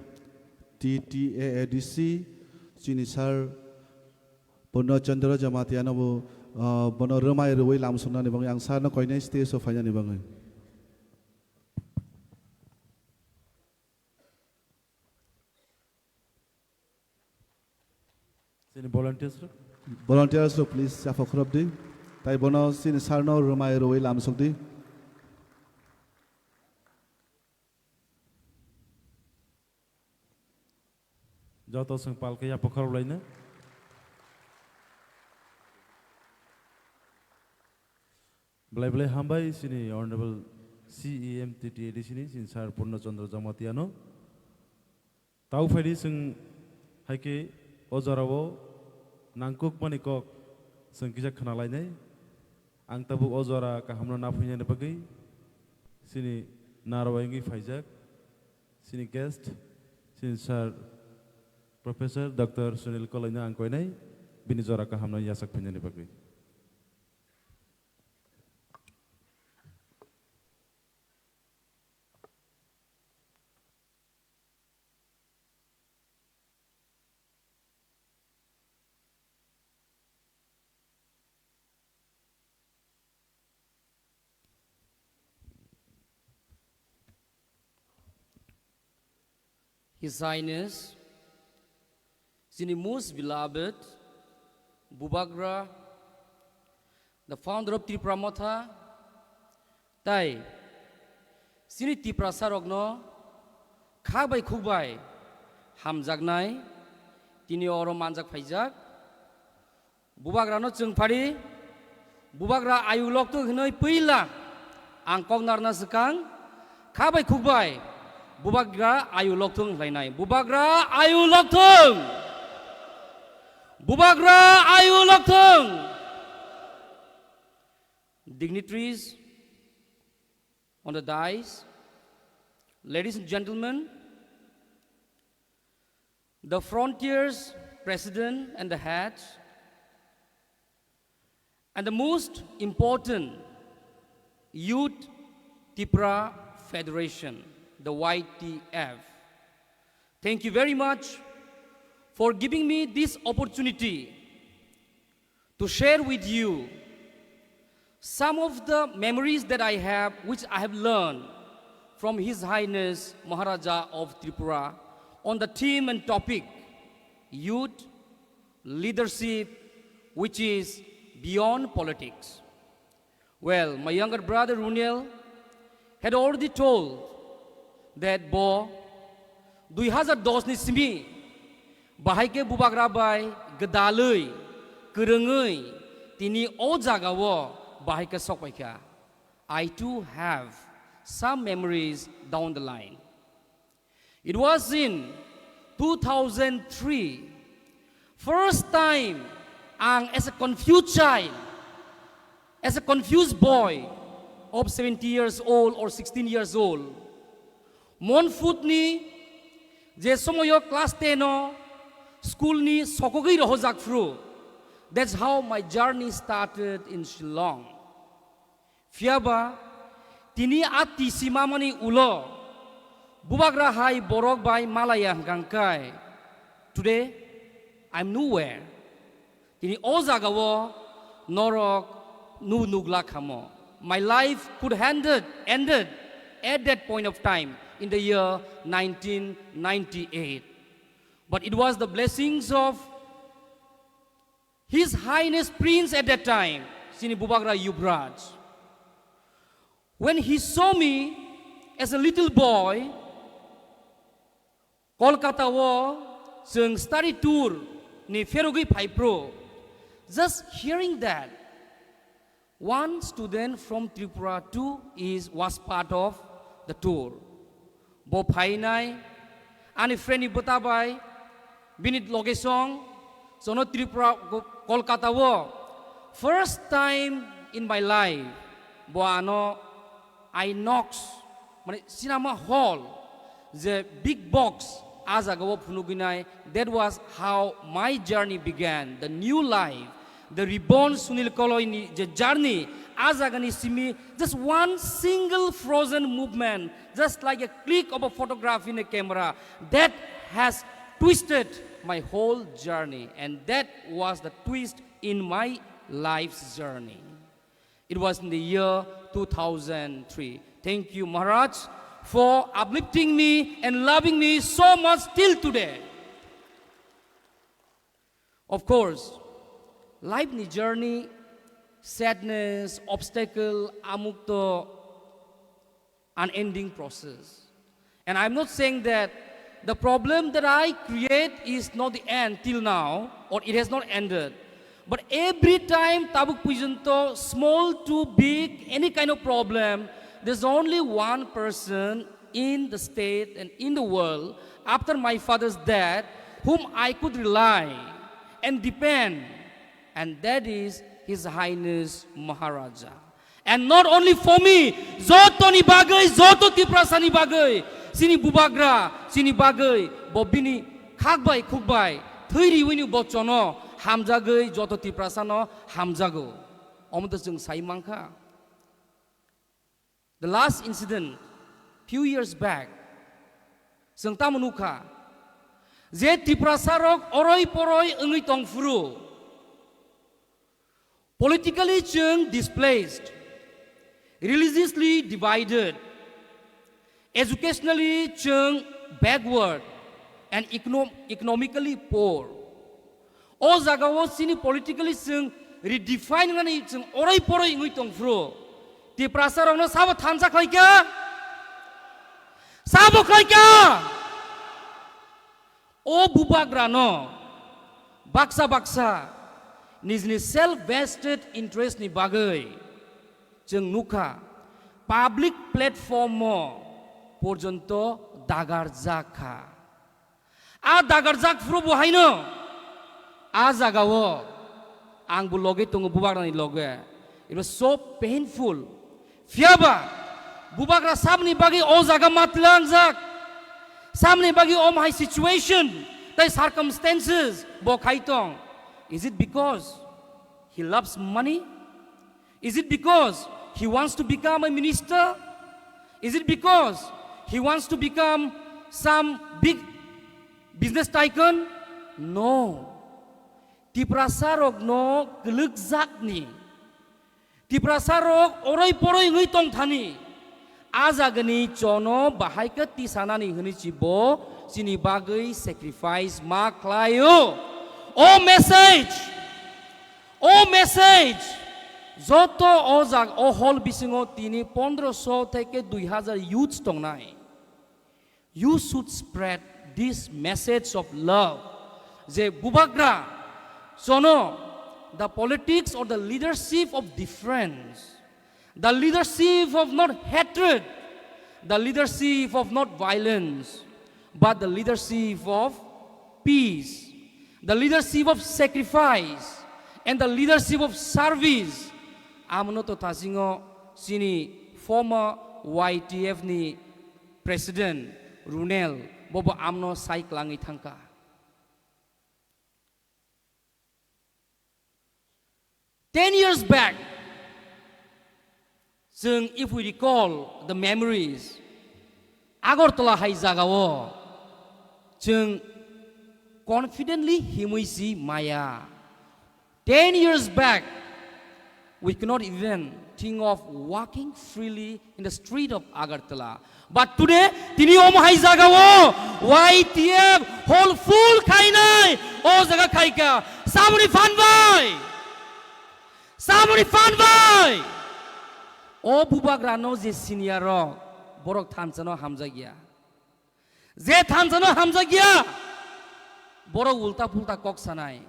T T A A D C, chini Sir Purno Chandra Jamatia no bo, ah, bono rwmai rwui lam swngnani bagwi ang sir no koinai stage o phainani bagwi. Chini volunteers rok. Volunteers rok, please, yapha khorop di. Tai bono chini sir no rwmai rwui lam sok di. Joto chwng pal khe yapha khorop laino. Belai belai hambai chini Honorable C E M T T A D C ni chini sir Purno Chandra Jamatia no. Tau phaidi chwng hai khe o jorao nangkukmani kok chwng kisa khna lainai. Ang tabuk o jora kahamno na phainani bagwi chini narwai wngwi phaijak chini guest, chini sir Professor Doctor Sunil Kolai no ang koinai bini jora kahamno yachak phainani bagwi. His Highness, chini most beloved Bubagra, the founder of Tipra Motha, tai chini Tiprasa rokno kha bai khuk bai hamjaknai, tini oro manjak phaijak. Bubagrano chwng phari, Bubagra ayu lokthung hinwi puila ang kok narna swkang, kha bai khuk bai Bubagra ayu lokthung hlainai. Bubagra ayu lokthung! Bubagra ayu lokthung! Dignitaries on the dais, ladies and gentlemen, the Frontiers President and the heads, and the most important, Youth Tipra Federation, the Y T F. Thank you very much for giving me this opportunity to share with you some of the memories that I have, which I have learned from His Highness Maharaja of Tripura on the theme and topic, youth leadership, which is beyond politics. Well, my younger brother Runiel had already told that bo dui hazar dos ni simi bahai khe Bubagra bai gwdalwi, kwrwngwi tini o jagao bahai khe sok paikha. I too have some memories down the line. It was in two thousand three, first time ang as a confused child, as a confused boy of seventeen years old or sixteen years old, Monfutni je somoyo class ten o school ni sokogwi rohojak phru. That's how my journey started in Shillong. Phiyaba tini a tisi mamani ulo Bubagra hai borok bai malaya hwnkha hwnkhe, today I'm nowhere. Tini o jagao norok nu nukla khamo. My life could ended, ended at that point of time in the year nineteen ninety-eight. But it was the blessings of His Highness Prince at that time, chini Bubagra Yuvraj. When he saw me as a little boy, Kolkata o chwng study tour ni pherogwi phai phru, just hearing that one student from Tripura too is, was part of the tour. Bo phainai, ani friend ni bwta bai, bini loge song, sono Tripura, Ko-, Kolkata o, first time in my life, bo ano Inox, mane cinema hall, je big box, a jaga o phunugwi nai, that was how my journey began, the new life, the reborn Sunil Koloi ni je journey, a jaga ni simi, just one single frozen movement, just like a click of a photograph in a camera, that has twisted my whole journey, and that was the twist in my life's journey. It was in the year two thousand three. Thank you, Maharaj, for uplifting me and loving me so much till today. Of course, life ni journey, sadness, obstacle, amukto, unending process. And I'm not saying that the problem that I create is not the end till now, or it has not ended. But every time tabuk pujonto, small to big, any kind of problem, There's only one person in the state and in the world after my father's death whom I could rely and depend, and that is His Highness Maharaja. And not only for me, jotoni bagwi, joto Tiprasani bagwi, chini bubagra, chini bagwi, bo bini khak bai khuk bai thwi riwini bo chono hamjagwi joto Tiprasano hamjago. Omo to chwng sai mankha. The last incident, few years back, chwng tamo nukha je Tiprasa rok oroi poroi wngwi tongphuru, politically chwng displaced, religiously divided, educationally chwng backward and econo-, economically poor. O jagao chini politically chwng redefine wngnani chwng oroi poroi wngwi tongphuru. Tiprasa rokno sabo thansa khlaikha? Sabo khlaikha? O bubagrano baksa baksa nijni self vested interest ni bagwi chwng nukha public platform o porjonto dagarjak kha. A dagarjak phuru bo haino a jagao ang bo loge tongo, bubagrani loge. It was so painful. Phiyaba bubagra samni bagwi o jaga matlangjak, samni bagwi om hai situation tai circumstances bo khai tong. Is it because he loves money? Is it because he wants to become a minister? Is it because he wants to become some big business tycoon? No. Tiprasa rokno kwlwkjakni, Tiprasa rok oroi poroi wngwi tongthani, a jagani chono bahai khe tisanani hwnwi si bo chini bagwi sacrifice ma khlaio. O message, o message joto o jag-, o hall bisingo tini pondroso theke dui hazar youths tongnai. You should spread this message of love. Je bubagra, chono, the politics or the leadership of difference, the leadership of not hatred, the leadership of not violence, but the leadership of peace, the leadership of sacrifice, and the leadership of service. Amno to thasingo chini former Y T F ni President Runel bobo amno sai klangwi thangkha. Ten years back, chwng, if we recall the memories, Agartala hai jagao chwng confidently himwi si maya. Ten years back, we could not even think of walking freely in the street of Agartala. But today, tini omo hai jagao Y T F hall full khainai, o jaga khaikha. Samuni phan bai, samuni phan bai. O bubagrano je senior rok, borok thansano hamjakya. Je thansano hamjakya, borok ulta pulta kok sanai.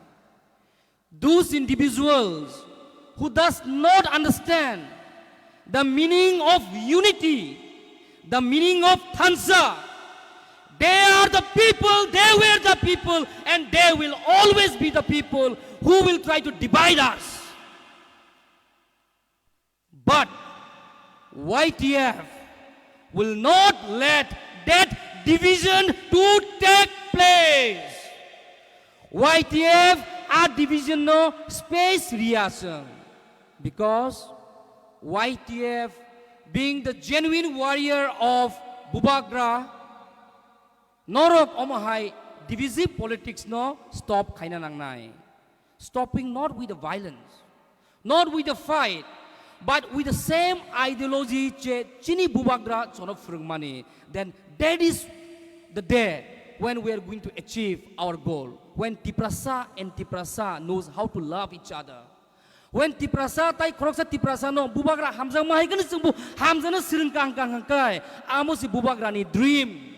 Those individuals who does not understand the meaning of unity, the meaning of thansa, they are the people, they were the people, and they will always be the people who will try to divide us. But Y T F will not let that division to take place. Y T F a division no space riyaswng, because Y T F, being the genuine warrior of Bubagra, norok omo hai divisive politics no stop khaina nangnai. Stopping not with the violence, not with the fight, but with the same ideology je chini Bubagra chono phwrwngmani, then that is the day when we are going to achieve our goal, when Tiprasa and Tiprasa knows how to love each other. When Tiprasa tai khoroksa Tiprasa no Bubagra hamjakma hai khe chwngbo hamjakna swrwng kang kang kang kai, amo se Bubagrani dream.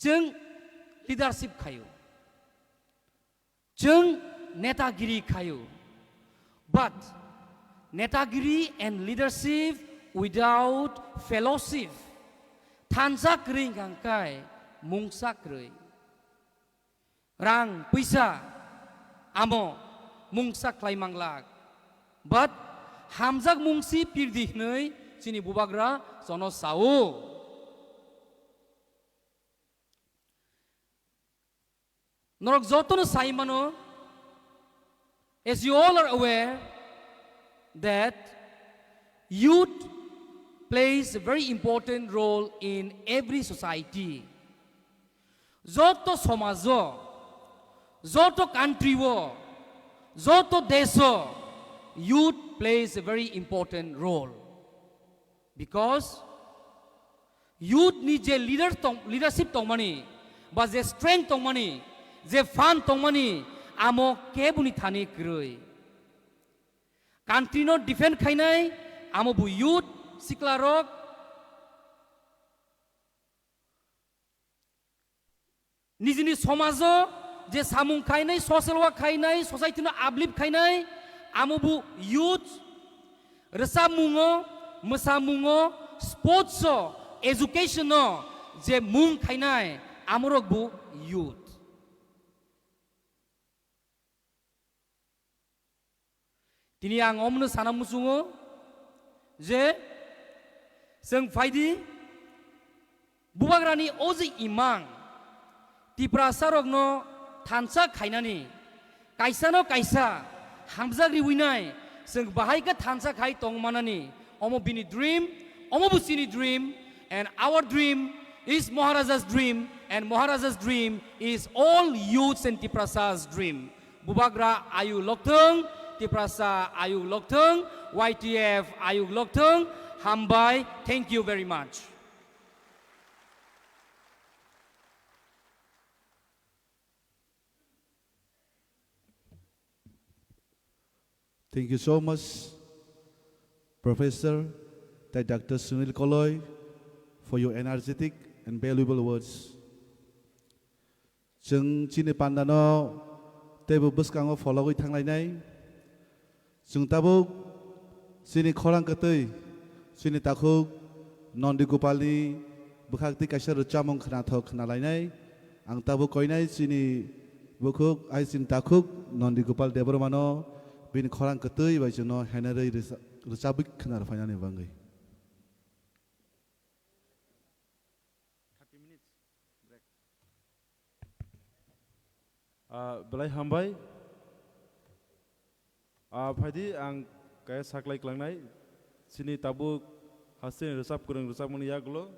Chwng leadership khaio. Chwng netagiri khaio. But netagiri and leadership without fellowship, thansa kwrwi hwnkha kai mungsa kwrwi. Rang, puisa, amo mungsa khlai manglak. But hamjak mungsi pirdi hwnwi chini bubagra jono sao. Norok jotono sai mano, as you all are aware that youth plays a very important role in every society. Joto somajo, joto country o, joto desho youth plays a very important role. Because youth ni je leader tong, leadership tongmani, ba je strength tongmani, je fund tongmani, amo kebuni thani kwrwi. Country no defend khainai, amo bo youth, sikla rok. Nijini somajo je samung khainai, social work khainai, society no uplift khainai, amo bo youth, rwchapmungo, mwsamungo, sports o, education o je mung khainai, amorok bo youth. Tini ang omno sana muchungo je chwng phaidi bubagrani o je imang Tiprasarokno thansa khainani, kaisano kaisa hamjak riwinai chwng bahai khe thansa khai tongmanani, omo bini dream, omo bo chini dream, and our dream is Maharaja's dream, and Maharaja's dream is all youths and Tiprasas dream. Bubagra ayuk lokthwng, Tiprasa ayuk lokthwng, Y T F ayuk lokthwng, hambai, thank you very much. Thank you so much, Professor tai Doctor Sunil Koloi, for your energetic and valuable words. Chwng chini pandano teibo bwskango phologwi thanglainai. Chwng tabuk chini khorang kwtwi, chini takhuk Nondi Gopalni bwkhak twi kaisa rwchapmung khnathok khnalainai. Ang tabuk koinai chini bukhuk, ai chini takhuk Nondi Gopal Debbarmano bini khorang kwtwi bai chwngno henerwi rwcha-, rwchabwi khnar phainani bagwi. Ah, belai hambai. Ah, phaidi ang kaya saklai klangnai. Chini tabuk hasteni rwchap kwrwng rwchapmani yagulo.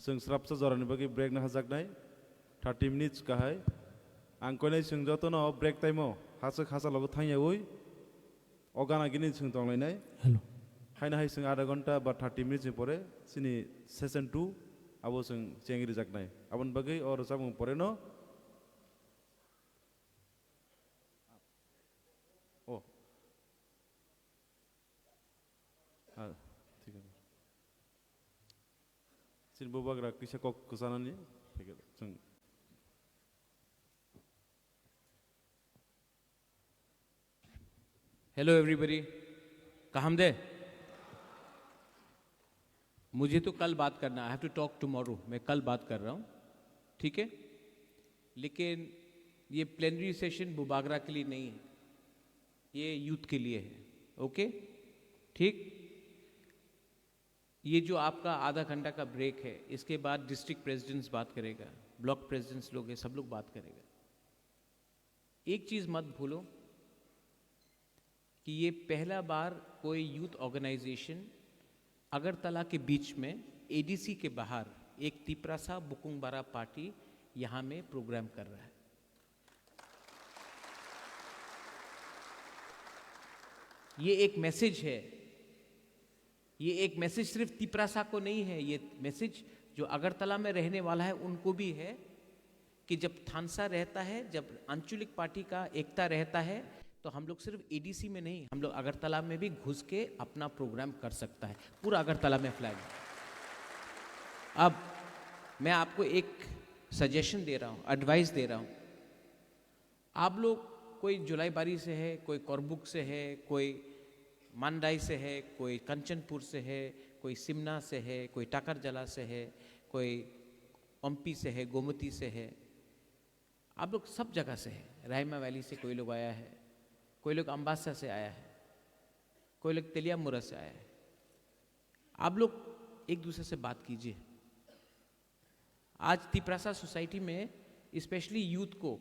Chwng srapsa jorani bagwi break no hajaknai. Thirty minutes kahai. Ang koinai chwng jotono break time o hachwk hachalogo thangyawi. O gana gini chwng tonglainai. Hello. Haino hai chwng adha ghonta ba thirty minutes ni pore chini session two abo chwng chengri jaknai. Aboni bagwi o rwchapmung pore no. Oh. Ah, thik ase. Chini bubagra kisa kok kwchanani. Chwng. Hello everybody. Kaham de? मुझे तो कल बात करना, I have to talk tomorrow. मैं कल बात कर रहा हूँ, ठीक है? लेकिन ये प्लेनरी सेशन बुबागरा के लिए नहीं है, ये यूथ के लिए है। ओके, ठीक। ये जो आपका आधा घंटा का ब्रेक है, इसके बाद डिस्ट्रिक्ट प्रेसिडेंट्स बात करेगा, ब्लॉक प्रेसिडेंट्स लोग हैं, सब लोग बात करेगा। एक चीज़ मत भूलो कि ये पहला बार कोई यूथ ऑर्गेनाइजेशन अगरतला के बीच में, एडीसी के बाहर, एक तिप्रासा बुकुंगबारा पार्टी यहाँ में प्रोग्राम कर रहा है। ये एक मैसेज है। ये एक मैसेज सिर्फ तिप्रासा को नहीं है, ये मैसेज जो अगरतला में रहने वाला है उनको भी है कि जब थानसा रहता है, जब आंचलिक पार्टी का एकता रहता है, तो हम लोग सिर्फ एडीसी में नहीं, हम लोग अगरतला में भी घुस के अपना प्रोग्राम कर सकता है। पूरा अगरतला में फ्लैग। अब मैं आपको एक सजेशन दे रहा हूँ, एडवाइस दे रहा हूँ। आप लोग कोई जुलाईबारी से है, कोई करबुक से है, कोई मांडाई से है, कोई कंचनपुर से है, कोई सिमना से है, कोई टाकरजला से है, कोई ओम्पी से है, गोमती से है। आप लोग सब जगह से है। राहिमा वैली से कोई लोग आया है, कोई लोग अम्बासा से आया है, कोई लोग तेलियामुरा से आया है। आप लोग एक दूसरे से बात कीजिए। आज तिपरासा सोसाइटी में स्पेशली यूथ को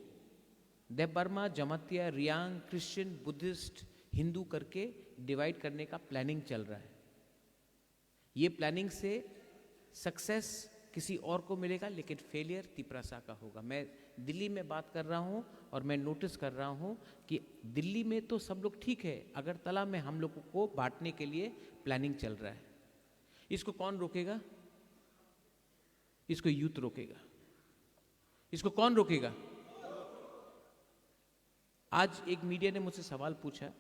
देबबर्मा, जमातिया, रियांग, क्रिश्चियन, बुद्धिस्ट, हिंदू करके डिवाइड करने का प्लानिंग चल रहा है। ये प्लानिंग से सक्सेस किसी और को मिलेगा, लेकिन फेलियर तिपरासा का होगा। मैं दिल्ली में बात कर रहा हूँ और मैं नोटिस कर रहा हूँ कि दिल्ली में तो सब लोग ठीक है, अगरतला में हम लोगों को बांटने के लिए प्लानिंग चल रहा है। इसको कौन रोकेगा? इसको यूथ रोकेगा। इसको कौन रोकेगा? आज एक मीडिया ने मुझसे सवाल पूछा,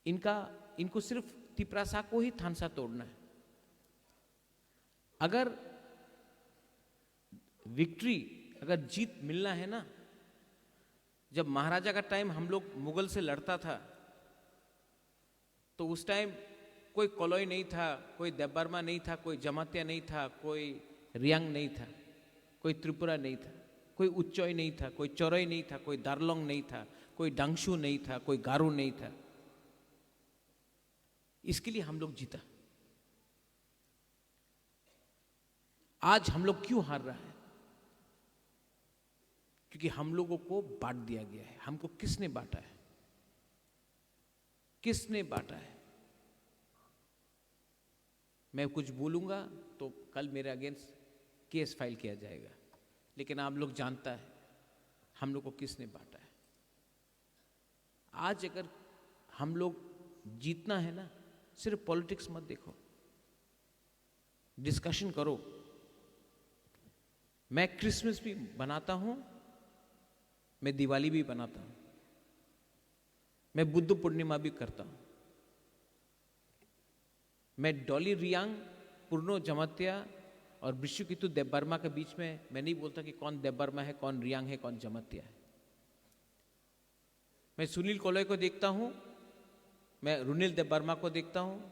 इनका, इनको सिर्फ तिपरासा को ही थानसा तोड़ना है। अगर विक्ट्री, अगर जीत मिलना है ना, जब महाराजा का टाइम हम लोग मुगल से लड़ता था, तो उस टाइम कोई कलोई नहीं था, कोई देबबर्मा नहीं था, कोई जमातिया नहीं था, कोई रियांग नहीं था, कोई त्रिपुरा नहीं था, कोई उच्चोई नहीं था, कोई चोरई नहीं था, कोई दारलोंग नहीं था, कोई डांगशू नहीं था, कोई गारो नहीं था। इसके लिए हम लोग जीता। आज हम लोग क्यों हार रहा है? क्योंकि हम लोगों को बांट दिया गया है। हमको किसने बांटा है? किसने बांटा है? मैं कुछ बोलूंगा तो कल मेरे अगेंस्ट केस फाइल किया जाएगा, लेकिन आप लोग जानता है हम लोग को किसने बांटा है। आज अगर हम लोग जीतना है ना, सिर्फ पॉलिटिक्स मत देखो, डिस्कशन करो। मैं क्रिसमस भी बनाता हूँ, मैं दिवाली भी बनाता हूँ, मैं बुद्ध पूर्णिमा भी करता हूँ। मैं डॉली रियांग, पूर्णो जमातिया और बिश्वकितु देबबर्मा के बीच में मैं नहीं बोलता कि कौन देबबर्मा है, कौन रियांग है, कौन जमातिया है। मैं सुनील कोलोई को देखता हूँ, मैं रुनिल देबबर्मा को देखता हूँ।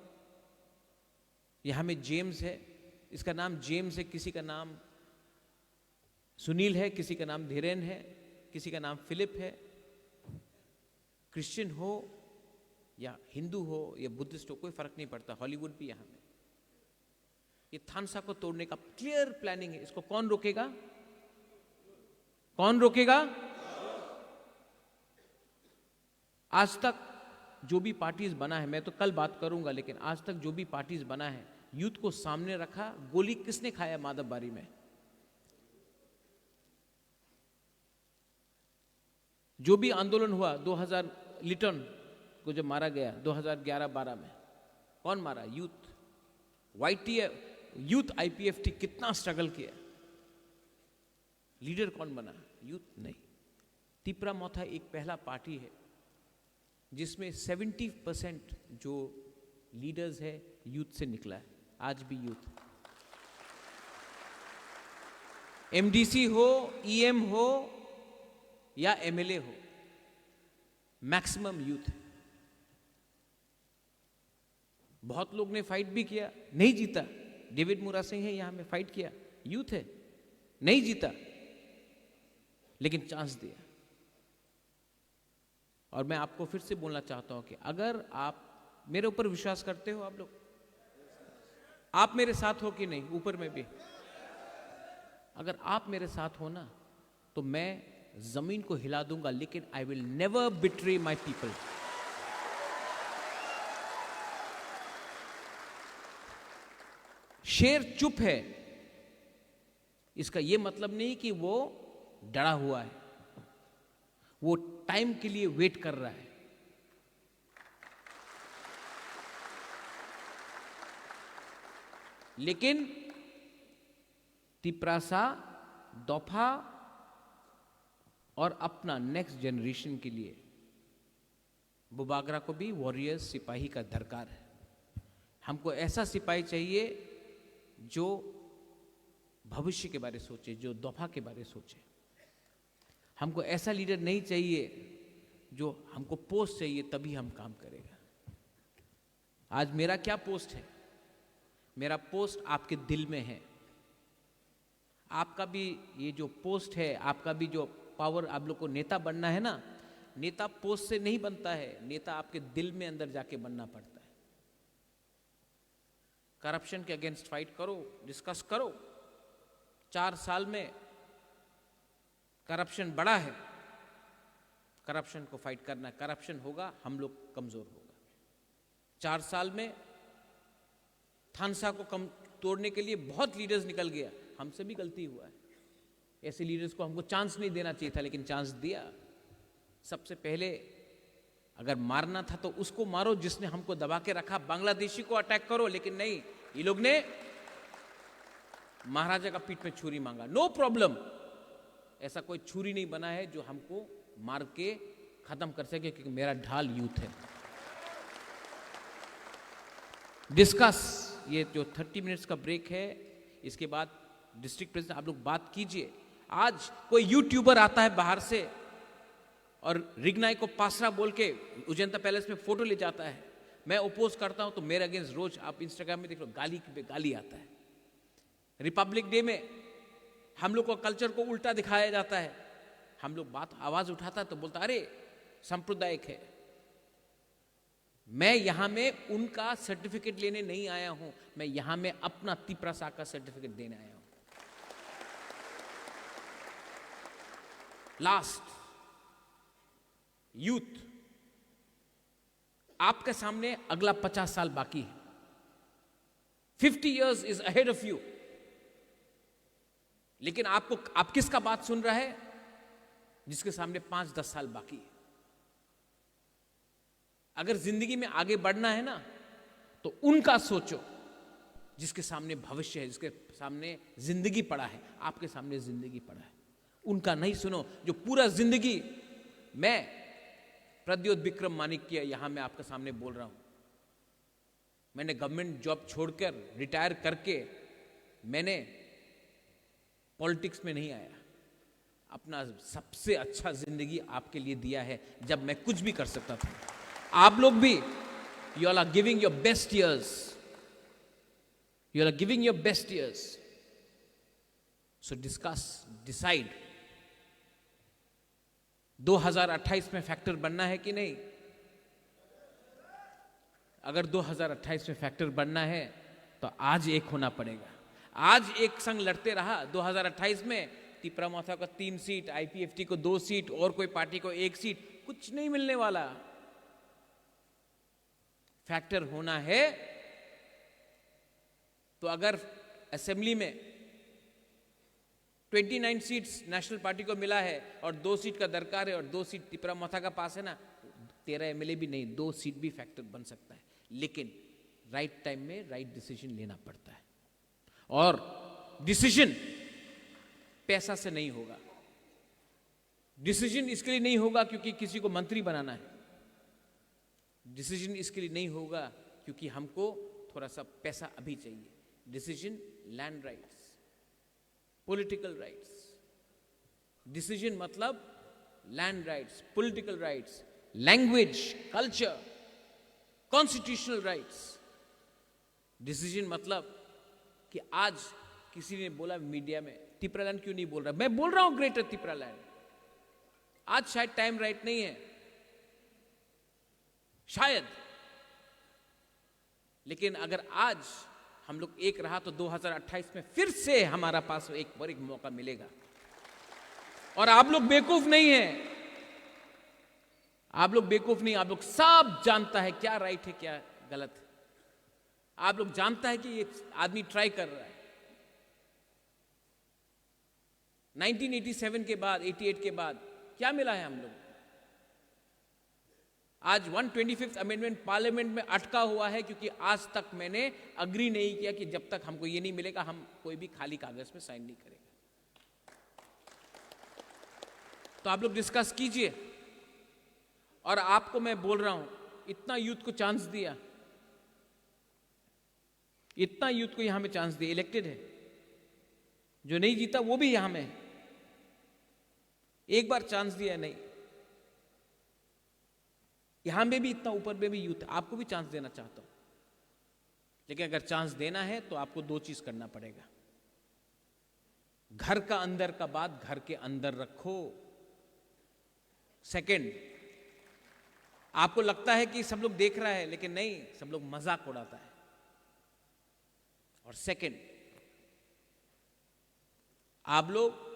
यहाँ में जेम्स है, इसका नाम जेम्स है, किसी का नाम सुनील है, किसी का नाम धीरेन है, किसी का नाम फिलिप है। क्रिश्चियन हो या हिंदू हो या बुद्धिस्ट हो, कोई फर्क नहीं पड़ता। हॉलीवुड भी यहाँ में। ये थानसा को तोड़ने का क्लियर प्लानिंग है। इसको कौन रोकेगा? कौन रोकेगा? आज तक जो भी पार्टीज बना है, मैं तो कल बात करूंगा, लेकिन आज तक जो भी पार्टीज बना है, यूथ को सामने रखा। गोली किसने खाया माधव बारी में? जो भी आंदोलन हुआ दो हज़ार, लिटन को जब मारा गया दो हज़ार ग्यारह बारह में, कौन मारा? यूथ। वाईटीएफ, यूथ आईपीएफटी कितना स्ट्रगल किया। लीडर कौन बना? यूथ नहीं। तिपरा मोथा एक पहला पार्टी है जिसमें सेवेंटी परसेंट जो लीडर्स है, यूथ से निकला है। आज भी यूथ, एमडीसी हो, ईएम हो या एमएलए हो, मैक्सिमम यूथ है। बहुत लोग ने फाइट भी किया, नहीं जीता। डेविड मुरा सिंह है, यहाँ में फाइट किया, यूथ है, नहीं जीता, लेकिन चांस दिया। और मैं आपको फिर से बोलना चाहता हूं कि अगर आप मेरे ऊपर विश्वास करते हो, आप लोग, आप मेरे साथ हो कि नहीं? ऊपर में भी, अगर आप मेरे साथ हो ना, तो मैं जमीन को हिला दूंगा, लेकिन I will never betray my people। शेर चुप है, इसका ये मतलब नहीं कि वो डरा हुआ है, वो टाइम के लिए वेट कर रहा है। लेकिन तिपरासा, दोफा और अपना नेक्स्ट जनरेशन के लिए बुबागरा को भी वॉरियर्स, सिपाही का दरकार है। हमको ऐसा सिपाही चाहिए जो भविष्य के बारे सोचे, जो दोफा के बारे सोचे। हमको ऐसा लीडर नहीं चाहिए जो हमको पोस्ट चाहिए तभी हम काम करेगा। आज मेरा क्या पोस्ट है? मेरा पोस्ट आपके दिल में है। आपका भी ये जो पोस्ट है, आपका भी जो पावर, आप लोग को नेता बनना है ना, नेता पोस्ट से नहीं बनता है, नेता आपके दिल में अंदर जाके बनना पड़ता है। करप्शन के अगेंस्ट फाइट करो, डिस्कस करो। चार साल में करप्शन बढ़ा है, करप्शन को फाइट करना है। करप्शन होगा, हम लोग कमजोर होगा। चार साल में थानसा को कम तोड़ने के लिए बहुत लीडर्स निकल गया, हमसे भी गलती हुआ है। ऐसे लीडर्स को हमको चांस नहीं देना चाहिए था, लेकिन चांस दिया। सबसे पहले अगर मारना था तो उसको मारो जिसने हमको दबा के रखा, बांग्लादेशी को अटैक करो, लेकिन नहीं, ये लोग ने महाराजा का पीठ में छुरी मांगा। नो प्रॉब्लम, ऐसा कोई छुरी नहीं बना है जो हमको मार के खत्म कर सके, क्योंकि मेरा ढाल यूथ है। डिस्कस, ये जो थर्टी मिनट्स का ब्रेक है, इसके बाद डिस्ट्रिक्ट प्रेसिडेंट आप लोग बात कीजिए। आज कोई यूट्यूबर आता है बाहर से और रिगनाई को पासरा बोल के उजेंता पैलेस में फोटो ले जाता है, मैं अपोज करता हूं, तो मेरे अगेंस्ट रोज आप इंस्टाग्राम में देख लो, गाली पे गाली आता है। रिपब्लिक डे में हम लोग को कल्चर को उल्टा दिखाया जाता है। हम लोग बात, आवाज उठाता है तो बोलता, अरे, सांप्रदायिक है। मैं यहां में उनका सर्टिफिकेट लेने नहीं आया हूं, मैं यहां में अपना तिपरासा का सर्टिफिकेट देने आया हूं। लास्ट, यूथ, आपके सामने अगला पचास साल बाकी है। Fifty years is ahead of you. लेकिन आपको, आप किसका बात सुन रहे हैं? जिसके सामने पांच दस साल बाकी है। अगर जिंदगी में आगे बढ़ना है ना, तो उनका सोचो, जिसके सामने भविष्य है, जिसके सामने जिंदगी पड़ा है। आपके सामने जिंदगी पड़ा है, उनका नहीं सुनो। जो पूरा जिंदगी, मैं प्रद्योत विक्रम माणिक्य यहां मैं आपके सामने बोल रहा हूं, मैंने गवर्नमेंट जॉब छोड़कर, रिटायर करके मैंने पॉलिटिक्स में नहीं आया। अपना सबसे अच्छा जिंदगी आपके लिए दिया है, जब मैं कुछ भी कर सकता था। आप लोग भी, you all are giving your best years, you all are giving your best years. So discuss, decide. दो हज़ार अट्ठाईस में फैक्टर बनना है कि नहीं? अगर दो हज़ार अट्ठाईस में फैक्टर बनना है, तो आज एक होना पड़ेगा। आज एक संग लड़ते रहा, दो हज़ार अट्ठाईस में तिपरा मोथा को तीन सीट, आईपीएफटी को दो सीट और कोई पार्टी को एक सीट, कुछ नहीं मिलने वाला। फैक्टर होना है, तो अगर असेंबली में twenty nine seats national party को मिला है और दो सीट का दरकार है और दो सीट तिपरा मोथा का पास है ना, तेरह एमएलए भी नहीं, दो सीट भी फैक्टर बन सकता है। लेकिन राइट टाइम में राइट डिसीजन लेना पड़ता है। और डिसीजन पैसा से नहीं होगा। डिसीजन इसके लिए नहीं होगा क्योंकि किसी को मंत्री बनाना है। डिसीजन इसके लिए नहीं होगा क्योंकि हमको थोड़ा सा पैसा अभी चाहिए। Decision, land rights, political rights. Decision मतलब land rights, political rights, language, culture, constitutional rights. Decision मतलब कि आज किसी ने बोला मीडिया में, "तिपरालैंड क्यों नहीं बोल रहा?" मैं बोल रहा हूं, ग्रेटर तिपरालैंड। आज शायद टाइम राइट नहीं है, शायद, लेकिन अगर आज हम लोग एक रहा, तो दो हज़ार अट्ठाईस में फिर से हमारा पास एक बार एक मौका मिलेगा। और आप लोग बेवकूफ नहीं है, आप लोग बेवकूफ नहीं, आप लोग सब जानता है क्या राइट है, क्या गलत है। आप लोग जानता है कि ये आदमी ट्राई कर रहा है। नाइनटीन एटी सेवन के बाद, एटी एट के बाद क्या मिला है हम लोग? आज one twenty fifth amendment parliament में अटका हुआ है, क्योंकि आज तक मैंने अग्री नहीं किया कि जब तक हमको ये नहीं मिलेगा, हम कोई भी खाली कागज में साइन नहीं करेगा। तो आप लोग डिस्कस कीजिए। और आपको मैं बोल रहा हूं, इतना यूथ को चांस दिया, इतना यूथ को यहां में चांस दिया, इलेक्टेड है, जो नहीं जीता वो भी यहां में है। एक बार चांस दिया नहीं। यहां में भी इतना ऊपर में भी यूथ, आपको भी चांस देना चाहता हूं। लेकिन अगर चांस देना है तो आपको दो चीज करना पड़ेगा। घर का अंदर का बात घर के अंदर रखो। सेकंड, आपको लगता है कि सब लोग देख रहा है, लेकिन नहीं, सब लोग मजाक उड़ाता है। और सेकंड, आप लोग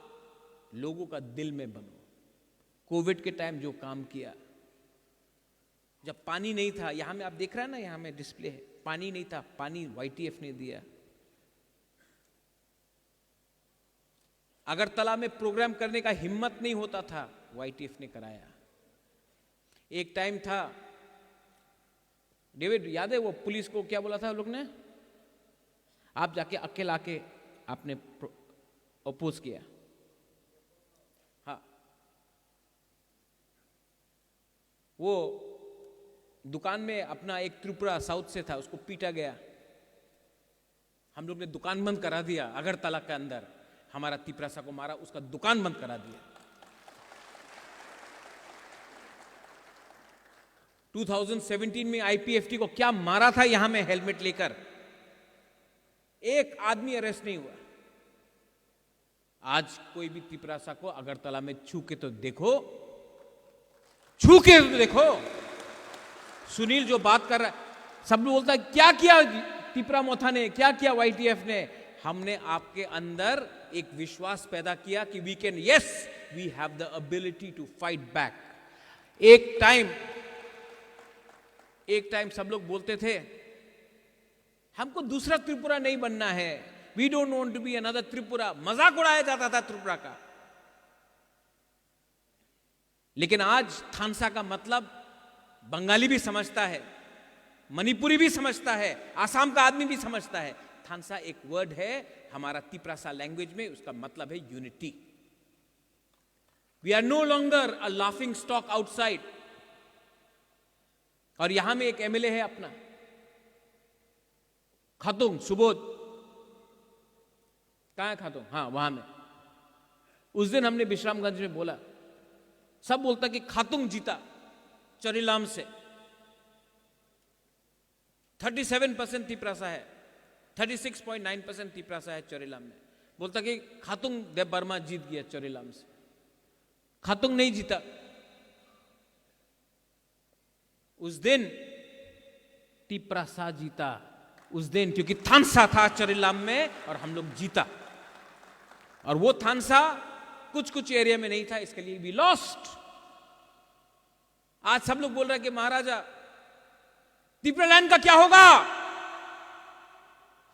लोगों का दिल में बनो। कोविड के टाइम जो काम किया, जब पानी नहीं था, यहां में आप देख रहे हैं ना, यहां में डिस्प्ले है, पानी नहीं था, पानी वाईटीएफ ने दिया। अगरतला में प्रोग्राम करने का हिम्मत नहीं होता था, वाईटीएफ ने कराया। एक टाइम था, डेविड, याद है वो पुलिस को क्या बोला था लोग ने? आप जाके अकेला आके आपने अपोज किया। हाँ, वो दुकान में अपना एक त्रिपुरा साउथ से था, उसको पीटा गया। हम लोग ने दुकान बंद करा दिया अगरतला के अंदर। हमारा तिपरासा को मारा, उसका दुकान बंद करा दिया। ट्वेंटी सेवनटीन में आईपीएफटी को क्या मारा था यहां में हेलमेट लेकर, एक आदमी अरेस्ट नहीं हुआ। आज कोई भी तिपरासा को अगरतला में छू के तो देखो, छू के तो देखो। सुनील जो बात कर रहा है, सब लोग बोलता है, "क्या किया तिपरा मोथा ने, क्या किया वाईटीएफ ने?" हमने आपके अंदर एक विश्वास पैदा किया कि we can, yes, we have the ability to fight back। एक टाइम, एक टाइम सब लोग बोलते थे, "हमको दूसरा त्रिपुरा नहीं बनना है, we don't want to be another Tripura." मजाक उड़ाया जाता था त्रिपुरा का। लेकिन आज थानसा का मतलब बंगाली भी समझता है, मणिपुरी भी समझता है, आसाम का आदमी भी समझता है। थानसा एक वर्ड है हमारा तिपरासा लैंग्वेज में, उसका मतलब है unity. We are no longer a laughing stock outside। और यहां में एक एमएलए है अपना, खातुंग सुबोध। कहाँ है खातुंग? हाँ, वहां में। उस दिन हमने विश्रामगंज में बोला, सब बोलता कि खातुंग जीता चोरीलाम से। थर्टी सेवन परसेंट तिपरासा है, thirty six point nine percent Tiprasa है चोरीलाम में। बोलता कि खातुंग देव वर्मा जीत गया चोरीलाम से, खातुंग नहीं जीता। उस दिन तिपरासा जीता, उस दिन, क्योंकि थानसा था चोरीलाम में और हम लोग जीता। और वो थानसा कुछ कुछ एरिया में नहीं था, इसके लिए वी लॉस्ट। आज सब लोग बोल रहे हैं कि महाराजा, तिपरालैंड का क्या होगा?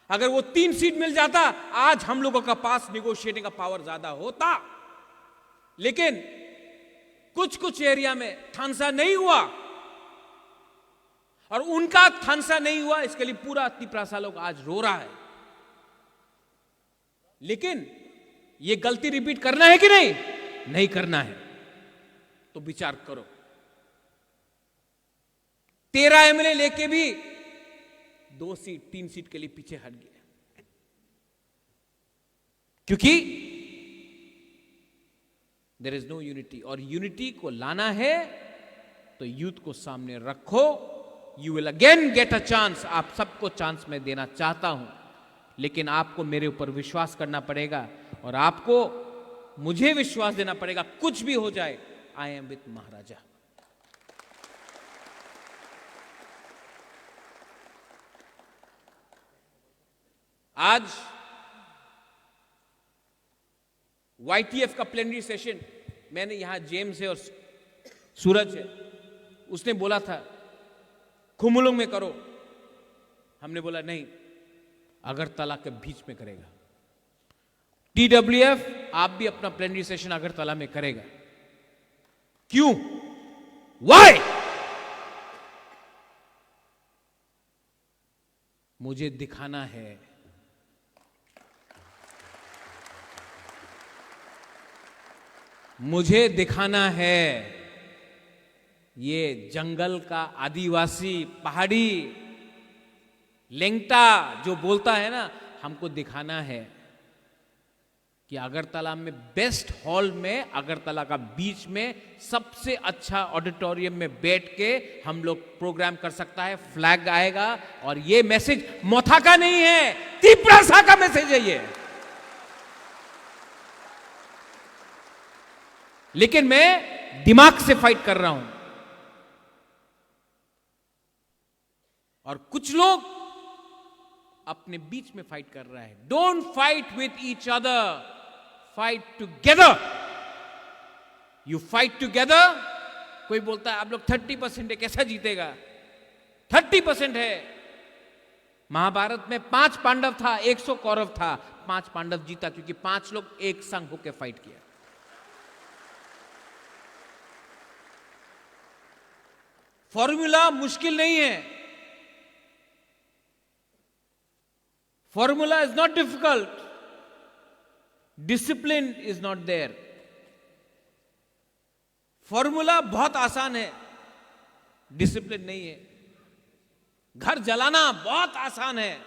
अगर वो तीन सीट मिल जाता, आज हम लोगों का पास निगोशिएटिंग का पावर ज्यादा होता। लेकिन कुछ कुछ एरिया में थानसा नहीं हुआ और उनका थानसा नहीं हुआ, इसके लिए पूरा तिपरासा लोग आज रो रहा है। लेकिन ये गलती रिपीट करना है कि नहीं? नहीं करना है। तो विचार करो, तेरह एमएलए लेके भी दो सीट, तीन सीट के लिए पीछे हट गए, क्योंकि देयर इज नो यूनिटी। और यूनिटी को लाना है तो यूथ को सामने रखो। You will again get a chance. आप सबको चांस मैं देना चाहता हूं, लेकिन आपको मेरे ऊपर विश्वास करना पड़ेगा और आपको मुझे विश्वास देना पड़ेगा। कुछ भी हो जाए, आई एम विथ महाराजा। आज वाईटीएफ का प्लेनरी सेशन, मैंने यहां जेम्स है और सूरज है, उसने बोला था खुमुलुंग में करो, हमने बोला नहीं, अगरतला के बीच में करेगा। टीडब्ल्यूएफ आप भी अपना प्लेनरी सेशन अगरतला में करेगा। क्यों? वाई? मुझे दिखाना है, मुझे दिखाना है ये जंगल का आदिवासी पहाड़ी लेंगटा जो बोलता है ना, हमको दिखाना है। कि अगरतला में बेस्ट हॉल में, अगरतला का बीच में सबसे अच्छा ऑडिटोरियम में बैठ के हम लोग प्रोग्राम कर सकता है। फ्लैग आएगा और ये मैसेज मोथा का नहीं है, तिप्रासा का मैसेज है ये। लेकिन मैं दिमाग से फाइट कर रहा हूं। और कुछ लोग अपने बीच में फाइट कर रहा है। Don't fight with each other, fight together. You fight together. कोई बोलता है, "आप लोग थर्टी परसेंट है, कैसा जीतेगा?" थर्टी परसेंट है। महाभारत में पांच पांडव था, एक सौ कौरव था, पांच पांडव जीता, क्योंकि पांच लोग एक संग होकर फाइट किया। फॉर्मूला मुश्किल नहीं है। Formula is not difficult. Discipline is not there. Formula बहुत आसान है, डिसिप्लिन नहीं है। घर जलाना बहुत आसान है,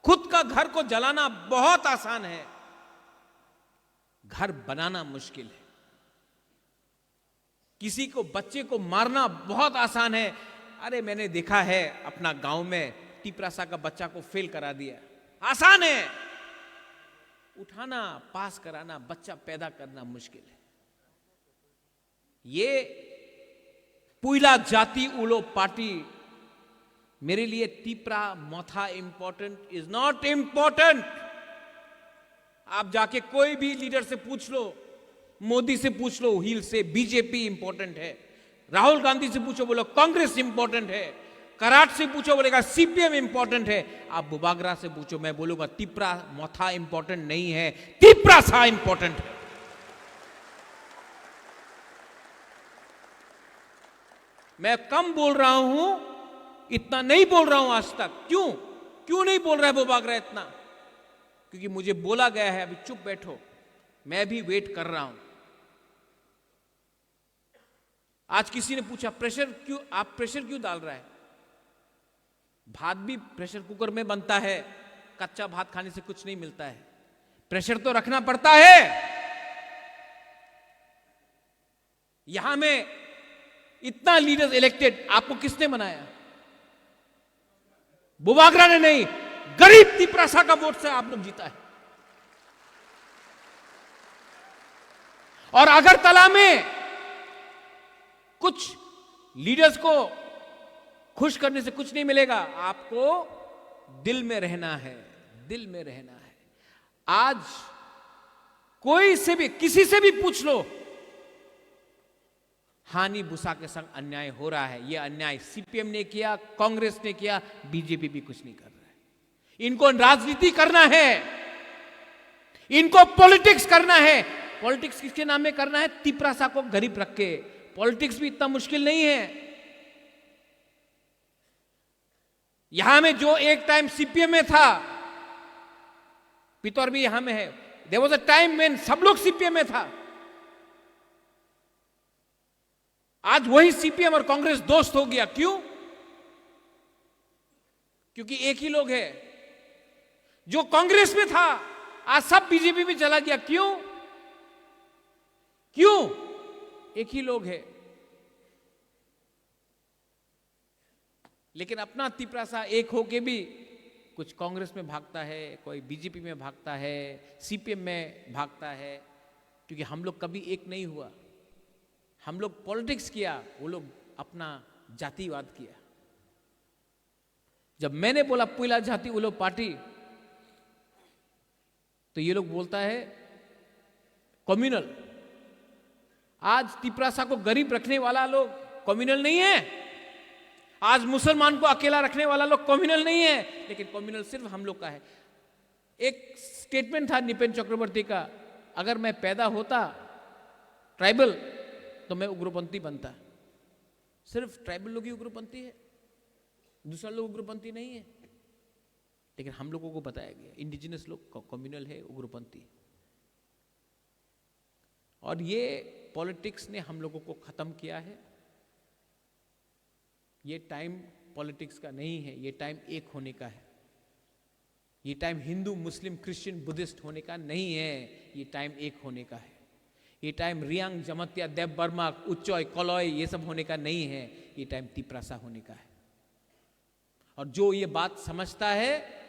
खुद का घर को जलाना बहुत आसान है, घर बनाना मुश्किल है। किसी को, बच्चे को मारना बहुत आसान है। अरे, मैंने देखा है अपना गांव में, तिपरासा का बच्चा को फेल करा दिया। आसान है। उठाना, पास कराना, बच्चा पैदा करना मुश्किल है। ये पुइला जाति उलो पार्टी, मेरे लिए तिपरा मोथा important is not important। आप जाके कोई भी लीडर से पूछ लो, मोदी से पूछ लो, he'll say बीजेपी इंपॉर्टेंट है। राहुल गांधी से पूछो, बोलो कांग्रेस इंपॉर्टेंट है। कराट से पूछो, बोलेगा सीपीएम इंपॉर्टेंट है। आप बुबागरा से पूछो, मैं बोलूंगा तिपरा मोथा इंपॉर्टेंट नहीं है, तिपरासा इंपॉर्टेंट है। मैं कम बोल रहा हूं, इतना नहीं बोल रहा हूं आज तक। क्यों, क्यों नहीं बोल रहा है बुबागरा इतना? क्योंकि मुझे बोला गया है, अभी चुप बैठो, मैं भी वेट कर रहा हूं। आज किसी ने पूछा, प्रेशर क्यों, आप प्रेशर क्यों डाल रहा है? भात भी प्रेशर कुकर में बनता है, कच्चा भात खाने से कुछ नहीं मिलता है, प्रेशर तो रखना पड़ता है। यहां में इतना लीडर्स इलेक्टेड, आपको किसने बनाया? बुबागरा ने नहीं, गरीब तिपरासा का वोट से आप लोग जीता है। और अगरतला में कुछ लीडर्स को खुश करने से कुछ नहीं मिलेगा, आपको दिल में रहना है, दिल में रहना है। आज कोई से भी, किसी से भी पूछ लो, हानि बुसा के संग अन्याय हो रहा है। ये अन्याय सीपीएम ने किया, कांग्रेस ने किया, बीजेपी भी कुछ नहीं कर रहा है। इनको राजनीति करना है, इनको पॉलिटिक्स करना है। पॉलिटिक्स किसके नाम में करना है? तिपरासा को गरीब रख के। पॉलिटिक्स भी इतना मुश्किल नहीं है। यहां में जो एक टाइम सीपीएम में था, पितौर भी यहां में है, there was a time when सब लोग सीपीएम में था। आज वही सीपीएम और कांग्रेस दोस्त हो गया। क्यों? क्योंकि एक ही लोग है। जो कांग्रेस में था, आज सब बीजेपी में चला गया। क्यों? क्यों? एक ही लोग है। लेकिन अपना तिपरासा एक होके भी कुछ कांग्रेस में भागता है, कोई बीजेपी में भागता है, सीपीएम में भागता है, क्योंकि हम लोग कभी एक नहीं हुआ। हम लोग पॉलिटिक्स किया, वो लोग अपना जातिवाद किया। जब मैंने बोला पुइला जाति उलो पार्टी, तो ये लोग बोलता है कम्युनल। आज तिपरासा को गरीब रखने वाला लोग कम्युनल नहीं है। आज मुसलमान को अकेला रखने वाला लोग कम्युनल नहीं है, लेकिन कम्युनल सिर्फ हम लोग का है। एक स्टेटमेंट था नृपेंद्र चक्रवर्ती का, "अगर मैं पैदा होता ट्राइबल, तो मैं उग्रपंथी बनता।" सिर्फ ट्राइबल लोग ही उग्रपंथी है, दूसरा लोग उग्रपंथी नहीं है। लेकिन हम लोगों को बताया गया, इंडिजिनस लोग क-, कम्युनल है, उग्रपंथी। और ये पॉलिटिक्स ने हम लोगों को ख़त्म किया है। ये टाइम पॉलिटिक्स का नहीं है, ये टाइम एक होने का है। ये टाइम हिंदू, मुस्लिम, क्रिश्चियन, बुद्धिस्ट होने का नहीं है। ये टाइम एक होने का है। ये टाइम रियांग, जमत्या, देव वर्मा, उच्चय, कलय, ये सब होने का नहीं है। ये टाइम तिपरासा होने का है। और जो ये बात समझता है,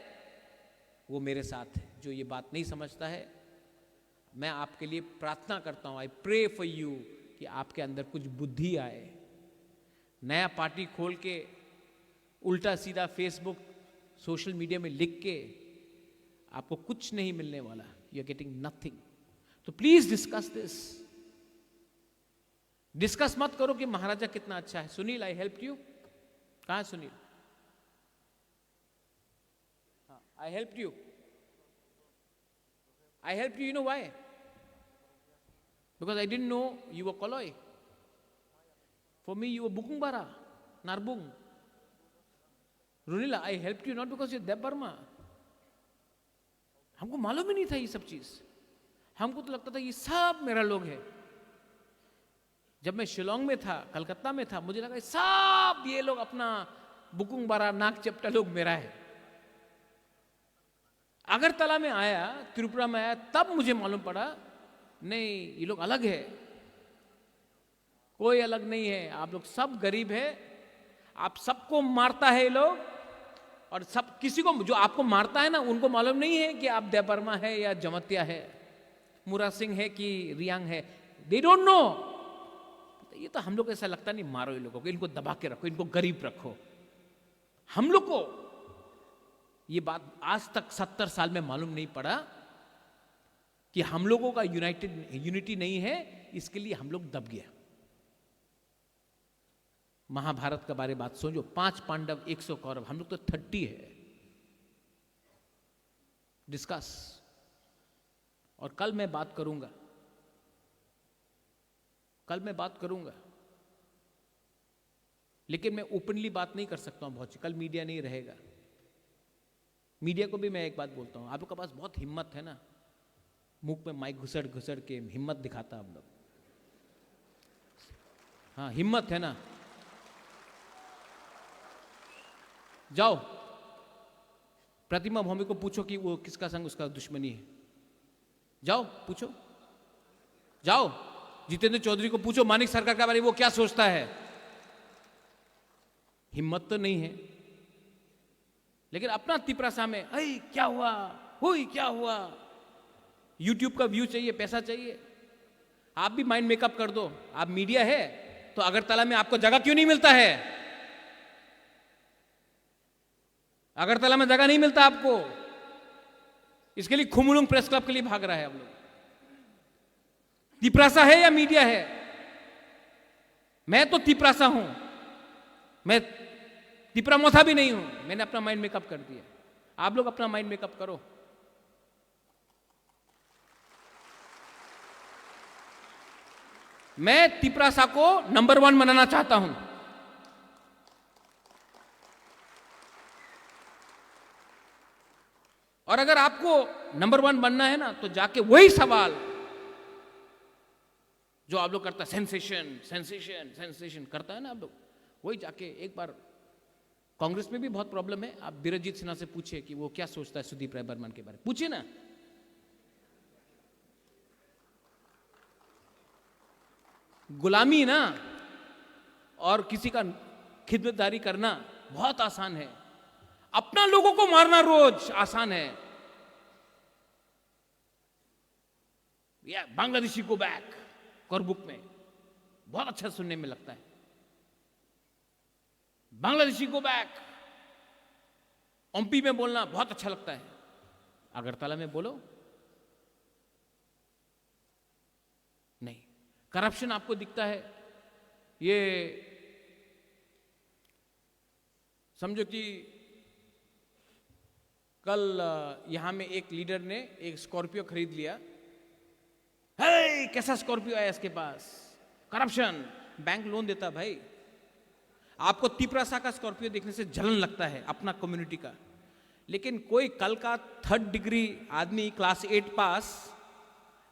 वो मेरे साथ है। जो ये बात नहीं समझता है, मैं आपके लिए प्रार्थना करता हूँ, I pray for you, कि आपके अंदर कुछ बुद्धि आए। नया पार्टी खोल के उल्टा सीधा फेसबुक, सोशल मीडिया में लिख के आपको कुछ नहीं मिलने वाला। You are getting nothing. तो प्लीज डिस्कस दिस। डिस्कस मत करो कि महाराजा कितना अच्छा है। Sunil, I help you. कहाँ है सुनील? हाँ, I help you. I helped you, you know why? Because I didn't know you were Koloi. For me, you were Bukung Bara, Narbung. Runila, I helped you not because you're Deb Barma. हमको मालूम ही नहीं था ये सब चीज। हमको तो लगता था ये सब मेरा लोग है। जब मैं शिलोंग में था, कलकत्ता में था, मुझे लगा ये सब ये लोग अपना बुकुंग बारा नाक चपटा लोग मेरा है। अगरतला में आया, त्रिपुरा में आया, तब मुझे मालूम पड़ा, नहीं, ये लोग अलग है। कोई अलग नहीं है। आप लोग सब गरीब है। आप सबको मारता है ये लोग। और सब किसी को, जो आपको मारता है ना, उनको मालूम नहीं है कि आप देबर्मा है या जमतिया है, मुरा सिंह है कि रियांग है। They don't know। तो ये तो हम लोग ऐसा लगता नहीं, मारो ये लोगों को, इनको दबा के रखो, इनको गरीब रखो। हम लोग को ये बात आज तक सत्तर साल में मालूम नहीं पड़ा कि हम लोगों का यूनाइटेड, यूनिटी नहीं है, इसके लिए हम लोग दब गया। महाभारत के बारे में बात सोचो, पांच पांडव, एक सौ कौरव, हम लोग तो थर्टी है। डिस्कस। और कल मैं बात करूंगा, कल मैं बात करूंगा, लेकिन मैं ओपनली बात नहीं कर सकता हूँ बहुत सी। कल मीडिया नहीं रहेगा। मीडिया को भी मैं एक बात बोलता हूँ, आप लोग के पास बहुत हिम्मत है ना, मुख में माइक घुसड़ घुसड़ के हिम्मत दिखाता आप लोग। हाँ, हिम्मत है ना। जाओ, प्रतिमा भौमिक को पूछो कि वो किसका संग उसका दुश्मनी है। जाओ, पूछो। जाओ, जितेंद्र चौधरी को पूछो मानिक सरकार के बारे में वो क्या सोचता है। हिम्मत तो नहीं है। लेकिन अपना तिपरासा में, "ऐ, क्या हुआ? हुई, क्या हुआ?" YouTube का व्यू चाहिए, पैसा चाहिए। आप भी माइंड मेकअप कर दो। आप मीडिया है, तो अगरतला में आपको जगह क्यों नहीं मिलता है? अगरतला में जगह नहीं मिलता आपको, इसके लिए खुमुलुंग प्रेस क्लब के लिए भाग रहा है आप लोग। तिपरासा है या मीडिया है? मैं तो तिपरासा हूं, मैं तिपरा मोथा भी नहीं हूं। मैंने अपना माइंड मेकअप कर दिया, आप लोग अपना माइंड मेकअप करो। मैं तिपरासा को नंबर वन बनाना चाहता हूं। और अगर आपको नंबर वन बनना है ना, तो जाके वही सवाल जो आप लोग करता है, सेंसेशन, सेंसेशन, सेंसेशन करता है ना आप लोग, वही जाके एक बार, कांग्रेस में भी बहुत प्रॉब्लम है। आप बीरजीत सिन्हा से पूछिए कि वो क्या सोचता है सुदीप राय बर्मन के बारे में, पूछिए ना। गुलामी ना, और किसी का खिदमतदारी करना बहुत आसान है। अपना लोगों को मारना रोज आसान है। या बांग्लादेशी गो बैक, करबुक में बहुत अच्छा सुनने में लगता है। बांग्लादेशी गो बैक, ओम्पी में बोलना बहुत अच्छा लगता है। अगरतला में बोलो, नहीं। करप्शन आपको दिखता है? ये समझो कि कल, अ, यहाँ में एक लीडर ने एक स्कॉर्पियो खरीद लिया। "हे, कैसा स्कॉर्पियो आया इसके पास?" करप्शन। बैंक लोन देता भाई। आपको तिपरासा का स्कॉर्पियो देखने से जलन लगता है, अपना कम्युनिटी का। लेकिन कोई कल का थर्ड डिग्री आदमी, क्लास एट पास,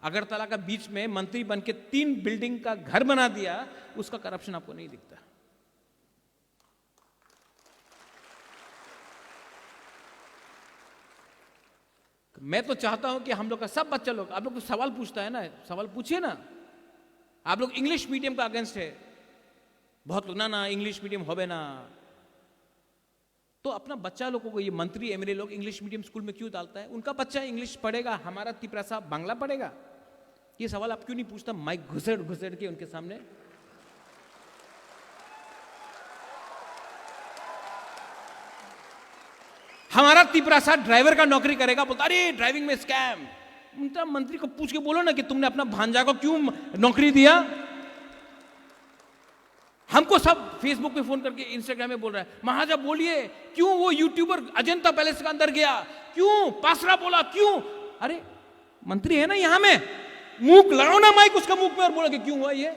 अगरतला का बीच में मंत्री बन के तीन बिल्डिंग का घर बना दिया, उसका करप्शन आपको नहीं दिखता। मैं तो चाहता हूं कि हम लोग का सब बच्चा लोग, आप लोग तो सवाल पूछता है ना, सवाल पूछिए ना। आप लोग इंग्लिश मीडियम का अगेंस्ट है, बहुत लोग, "ना, ना, इंग्लिश मीडियम होबे ना।" तो अपना बच्चा लोगों को, ये मंत्री, एमएलए लोग इंग्लिश मीडियम स्कूल में क्यों डालता है? उनका बच्चा इंग्लिश पढ़ेगा, हमारा तिपरासा बांग्ला पढ़ेगा? ये सवाल आप क्यों नहीं पूछता? माइक घुसेड़ घुसेड़ के उनके सामने। हमारा तिपरासा ड्राइवर का नौकरी करेगा, बोलता, "अरे, ड्राइविंग में स्कैम।" उनका मंत्री को पूछ के बोलो ना कि तुमने अपना भांजा को क्यों नौकरी दिया। हमको सब फेसबुक पे फोन करके, इंस्टाग्राम में बोल रहा है, "महाराजा बोलिए, क्यों वो यूट्यूबर अजंता पैलेस के अंदर गया, क्यों पासरा बोला, क्यों?" अरे, मंत्री है ना यहाँ में, मुंह लगाओ ना माइक उसका मुख में और बोलो कि क्यों हुआ ये।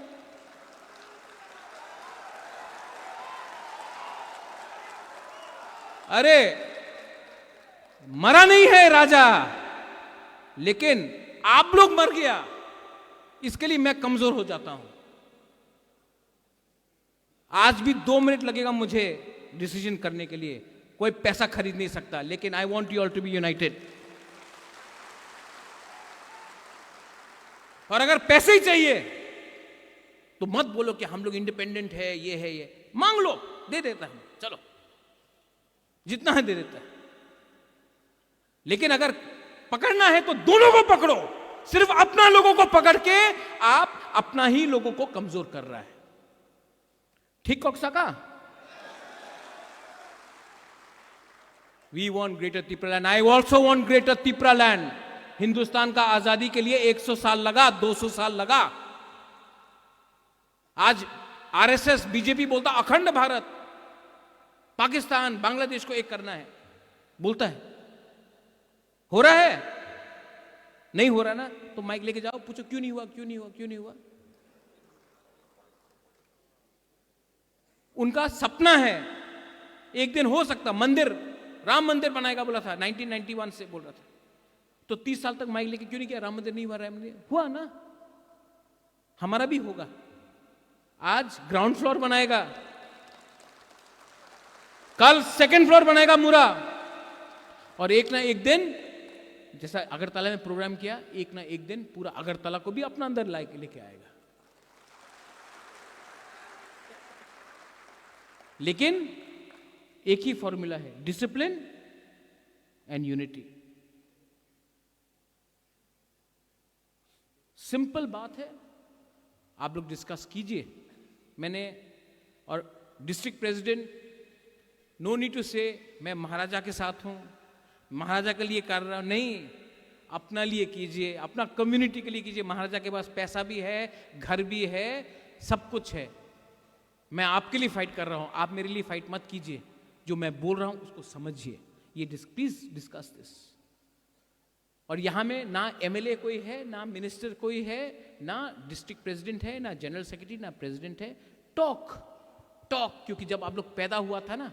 अरे, मरा नहीं है राजा, लेकिन आप लोग मर गया, इसके लिए मैं कमजोर हो जाता हूं। आज भी दो मिनट लगेगा मुझे डिसीजन करने के लिए, कोई पैसा खरीद नहीं सकता, लेकिन I want you all to be united। और अगर पैसे ही चाहिए तो मत बोलो कि हम लोग इंडिपेंडेंट है, ये है, ये, मांग लो, दे देता हूं, चलो, जितना है दे देता है। लेकिन अगर पकड़ना है तो दोनों को पकड़ो। सिर्फ अपना लोगों को पकड़ के आप अपना ही लोगों को कमजोर कर रहा है। ठीक कह सका? We want greater Tipraland. I also want greater Tipraland. Hindustan का आजादी के लिए एक सौ साल लगा, दो सौ साल लगा। आज आरएसएस, बीजेपी बोलता अखंड भारत, पाकिस्तान, बांग्लादेश को एक करना है, बोलता है। हो रहा है? नहीं हो रहा ना, तो माइक लेके जाओ, पूछो, "क्यों नहीं हुआ, क्यों नहीं हुआ, क्यों नहीं हुआ?" उनका सपना है, एक दिन हो सकता मंदिर, राम मंदिर बनाएगा बोला था, नाइनटीन नाइंटी वन से बोल रहा था। तो तीस साल तक माइक लेके क्यों नहीं किया? राम मंदिर नहीं हुआ, राम मंदिर हुआ ना, हमारा भी होगा। आज ग्राउंड फ्लोर बनाएगा, कल सेकंड फ्लोर बनाएगा मुरा, और एक ना एक दिन, जैसा अगरतला में प्रोग्राम किया, एक ना एक दिन पूरा अगरतला को भी अपना अंदर लाके लेके आएगा। लेकिन एक ही फॉर्मूला है, डिसिप्लिन एंड यूनिटी। सिंपल बात है, आप लोग डिस्कस कीजिए। मैंने, और district president, no need to say, मैं महाराजा के साथ हूँ, महाराजा के लिए कर रहा हूँ, नहीं, अपना लिए कीजिए, अपना कम्युनिटी के लिए कीजिए। महाराजा के पास पैसा भी है, घर भी है, सब कुछ है। मैं आपके लिए फाइट कर रहा हूँ, आप मेरे लिए फाइट मत कीजिए। जो मैं बोल रहा हूँ उसको समझिए। ये डिस-, प्लीज डिस्कस दिस। और यहाँ में ना एमएलए कोई है, ना मिनिस्टर कोई है, ना डिस्ट्रिक्ट प्रेसिडेंट है, ना जनरल सेक्रेटरी, ना प्रेसिडेंट है। टॉक, टॉक, क्योंकि जब आप लोग पैदा हुआ था ना,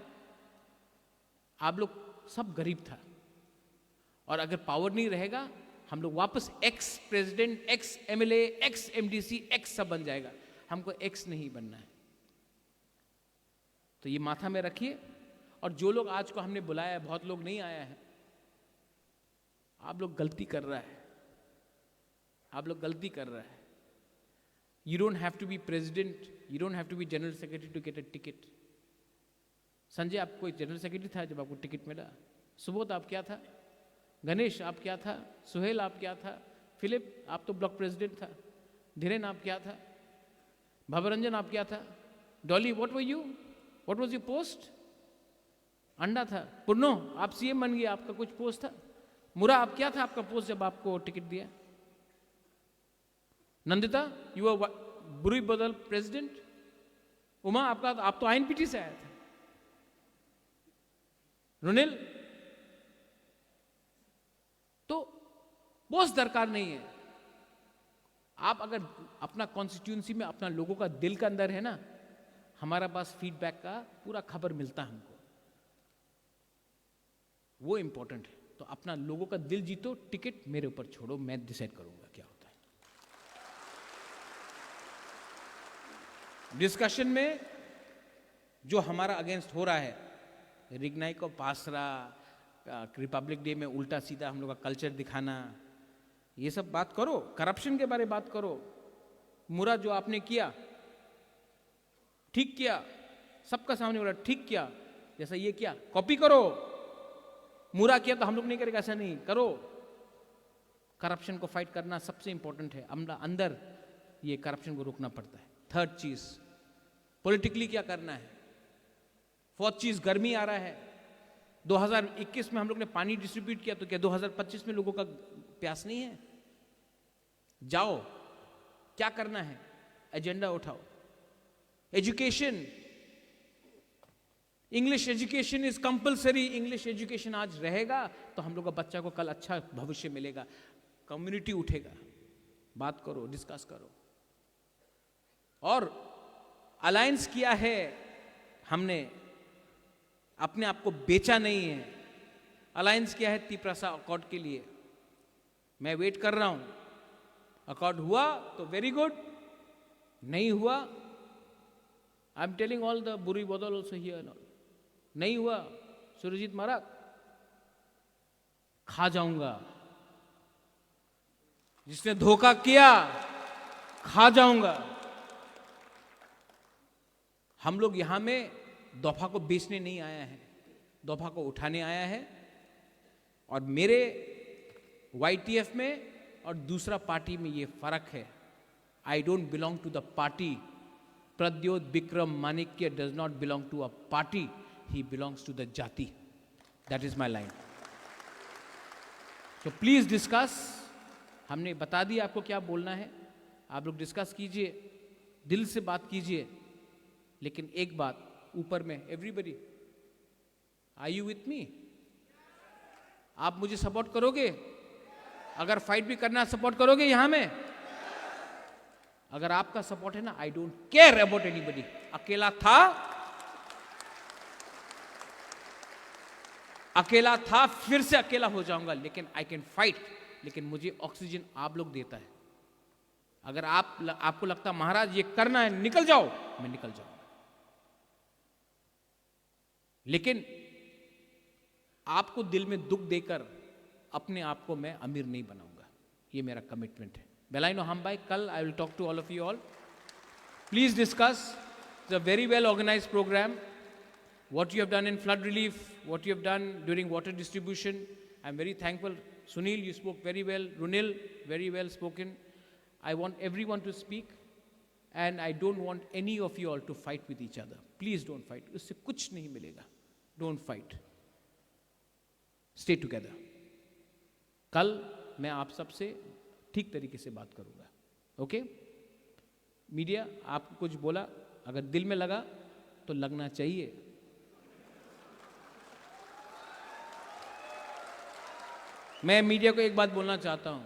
आप लोग सब गरीब था। और अगर पावर नहीं रहेगा, हम लोग वापस ex president, ex MLA, x MDC, x सब बन जाएगा। हमको एक्स नहीं बनना है। तो ये माथा में रखिए। और जो लोग आज को हमने बुलाया है, बहुत लोग नहीं आया है, आप लोग गलती कर रहा है, आप लोग गलती कर रहा है। You don't have to be president, you don't have to be general secretary to get a ticket. Sanjay, आप कोई जनरल सेक्रेटरी था जब आपको टिकट मिला? सुबोध, आप क्या था? गणेश, आप क्या था? सुहेल, आप क्या था? फिलिप, आप तो ब्लॉक प्रेसिडेंट था। धीरेन, आप क्या था? भवरंजन, आप क्या था? Dolly, what were you? What was your post? अंडा था। पुन्नो, आप सीएम बन गए, आपका कुछ पोस्ट था? मुरा, आप क्या था, आपका पोस्ट जब आपको टिकट दिया? नंदिता, you are बुरी बदल प्रेसिडेंट। उमा, आपका, आप तो आईएनपीटी से आया था। रुनिल, तो बॉस दरकार नहीं है। आप अगर अपना कॉन्स्टिट्यूएंसी में अपना लोगों का दिल के अंदर है ना, हमारा पास फीडबैक का पूरा खबर मिलता है हमको, वो इंपॉर्टेंट है। तो अपना लोगों का दिल जीतो, टिकट मेरे ऊपर छोड़ो, मैं डिसाइड करूंगा क्या होता है। डिस्कशन में जो हमारा अगेंस्ट हो रहा है, रिगनाई को पासरा, रिपब्लिक डे में उल्टा सीधा हम लोग का कल्चर दिखाना, ये सब बात करो, करप्शन के बारे में बात करो। मुरा जो आपने किया, ठीक किया, सबका सामने बोला ठीक किया, जैसा ये किया कॉपी करो। मुरा किया तो हम लोग नहीं करेगा, ऐसा नहीं करो। करप्शन को फाइट करना सबसे इंपॉर्टेंट है। हम अंदर ये करप्शन को रोकना पड़ता है। थर्ड चीज, पॉलिटिकली क्या करना है। फोर्थ चीज, गर्मी आ रहा है। दो हज़ार इक्कीस में हम लोग ने पानी डिस्ट्रीब्यूट किया, तो क्या दो हज़ार पच्चीस में लोगों का प्यास नहीं है? जाओ, क्या करना है, एजेंडा उठाओ। Education, English education is compulsory. English education आज रहेगा तो हम लोग का बच्चा को कल अच्छा भविष्य मिलेगा, कम्युनिटी उठेगा। बात करो, डिस्कस करो। और अलायंस किया है हमने, अपने आप को बेचा नहीं है। अलायंस किया है तिपरासा अकॉर्ड के लिए। मैं वेट कर रहा हूं। अकॉर्ड हुआ तो वेरी गुड, नहीं हुआ, I am telling all the बुरी बदल ऑल्सो हियर। नहीं हुआ, सुरजीत मारक, खा जाऊंगा। जिसने धोखा किया, खा जाऊंगा। हम लोग यहां में दफा को बेचने नहीं आया है, दफा को उठाने आया है। और मेरे वाईटीएफ में और दूसरा पार्टी में ये फर्क है। I don't belong to the party. Pradyot Bikram Manikya does not belong to a party. He belongs to the jati. That is my line. So please discuss. हमने बता दिया आपको क्या बोलना है, आप लोग डिस्कस कीजिए, दिल से बात कीजिए। लेकिन एक बात ऊपर में, everybody, are you with me? आप मुझे सपोर्ट करोगे? अगर फाइट भी करना, सपोर्ट करोगे यहां में? अगर आपका सपोर्ट है ना, I don't care about anybody. अकेला था, अकेला था, फिर से अकेला हो जाऊंगा, लेकिन आई कैन फाइट। लेकिन मुझे ऑक्सीजन आप लोग देता है। अगर आप, आपको लगता महाराज ये करना है, निकल जाओ, मैं निकल जाऊंगा। लेकिन आपको दिल में दुख देकर अपने आप को मैं अमीर नहीं बनाऊंगा। ये मेरा कमिटमेंट है। Belai no hambai, kal I will talk to all of you all. Please discuss. It's a very well organized program. What you have done in flood relief, what you have done during water distribution, I'm very thankful. Sunil, you spoke very well. Runil, very well spoken. I want everyone to speak. And I don't want any of you all to fight with each other. Please don't fight. उससे कुछ नहीं मिलेगा। Don't fight. Stay together. कल मैं आप सबसे ठीक तरीके से बात करूंगा। ओके? मीडिया, आपको कुछ बोला, अगर दिल में लगा तो लगना चाहिए। मैं मीडिया को एक बात बोलना चाहता हूं,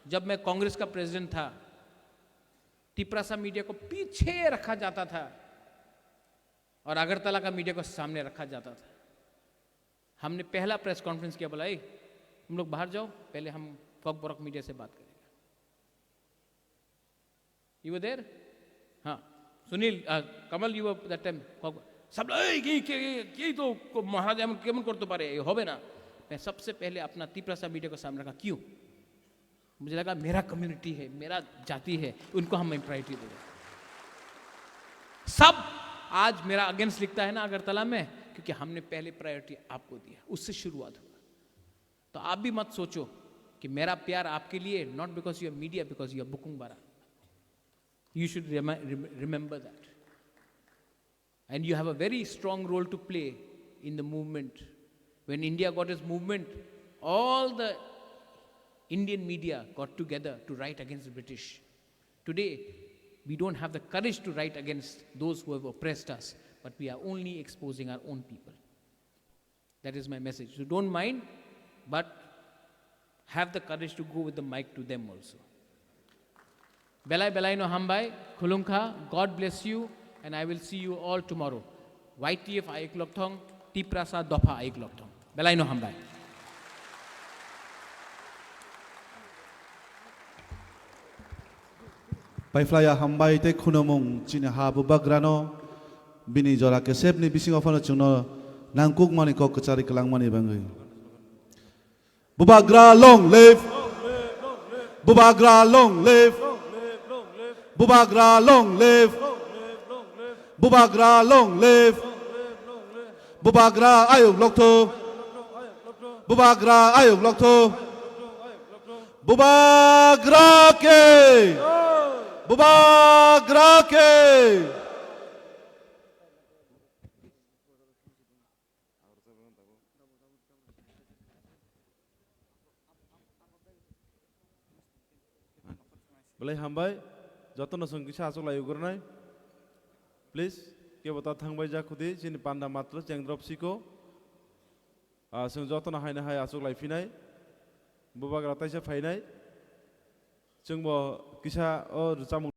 जब मैं कांग्रेस का प्रेसिडेंट था, तिपरासा मीडिया को पीछे रखा जाता था और अगरतला का मीडिया को सामने रखा जाता था। हमने पहला प्रेस कॉन्फ्रेंस किया, बोला, "ए, तुम लोग बाहर जाओ, पहले हम कॉकबरक मीडिया से बात करेंगे।" You were there? हाँ, Sunil, uh, Kamal, you were that time. सब लोग, "ए, ये, ये, ये, ये तो को-, महाराज एमन केमन करते पारे, ये होबे ना।" मैं सबसे पहले अपना तिपरासा मीडिया को सामने रखा। क्यों? मुझे लगा मेरा कम्युनिटी है, मेरा जाति है, उनको हम प्रायोरिटी देंगे। सब आज मेरा अगेंस्ट लिखता है ना अगरतला में, क्योंकि हमने पहले प्रायोरिटी आपको दिया, उससे शुरुआत हुआ। तो आप भी मत सोचो कि मेरा प्यार आपके लिए, not because you are media, because you are Bukung Bara. You should remember that. And you have a very strong role to play in the movement. When India got its movement, all the Indian media got together to write against the British. Today, we don't have the courage to write against those who have oppressed us, but we are only exposing our own people. That is my message. So don't mind, but have the courage to go with the mic to them also. Belai belai no hambai, khulumkha, God bless you, and I will see you all tomorrow. Y T F ayuk lokthong, Tiprasa dopha ayuk lokthong. Belai no hambai. Paiphlaiya hambai tei khunumung chini ha bubagrano bini jora kesepni bisingo phano chwngno nangkukmani kok kwcharwi kwlangmani bagwi. Bubagra long live. Bubagra long live. Bubagra long live. Bubagra long live. Bubagra ayuk lokto. Bubagra ayuk lokto. Bubagra ke. Bubagra ke. Belai hambai, jotono chwng kisa achuk lai ugurnai. Please, kebo ta thangbai ja khudi, chini panda matro cheng drop siko. Ah, chwng jotono haino hai achuk lai phinai. Bubagra taisa phainai. Chwngbo kisa o rwchapmung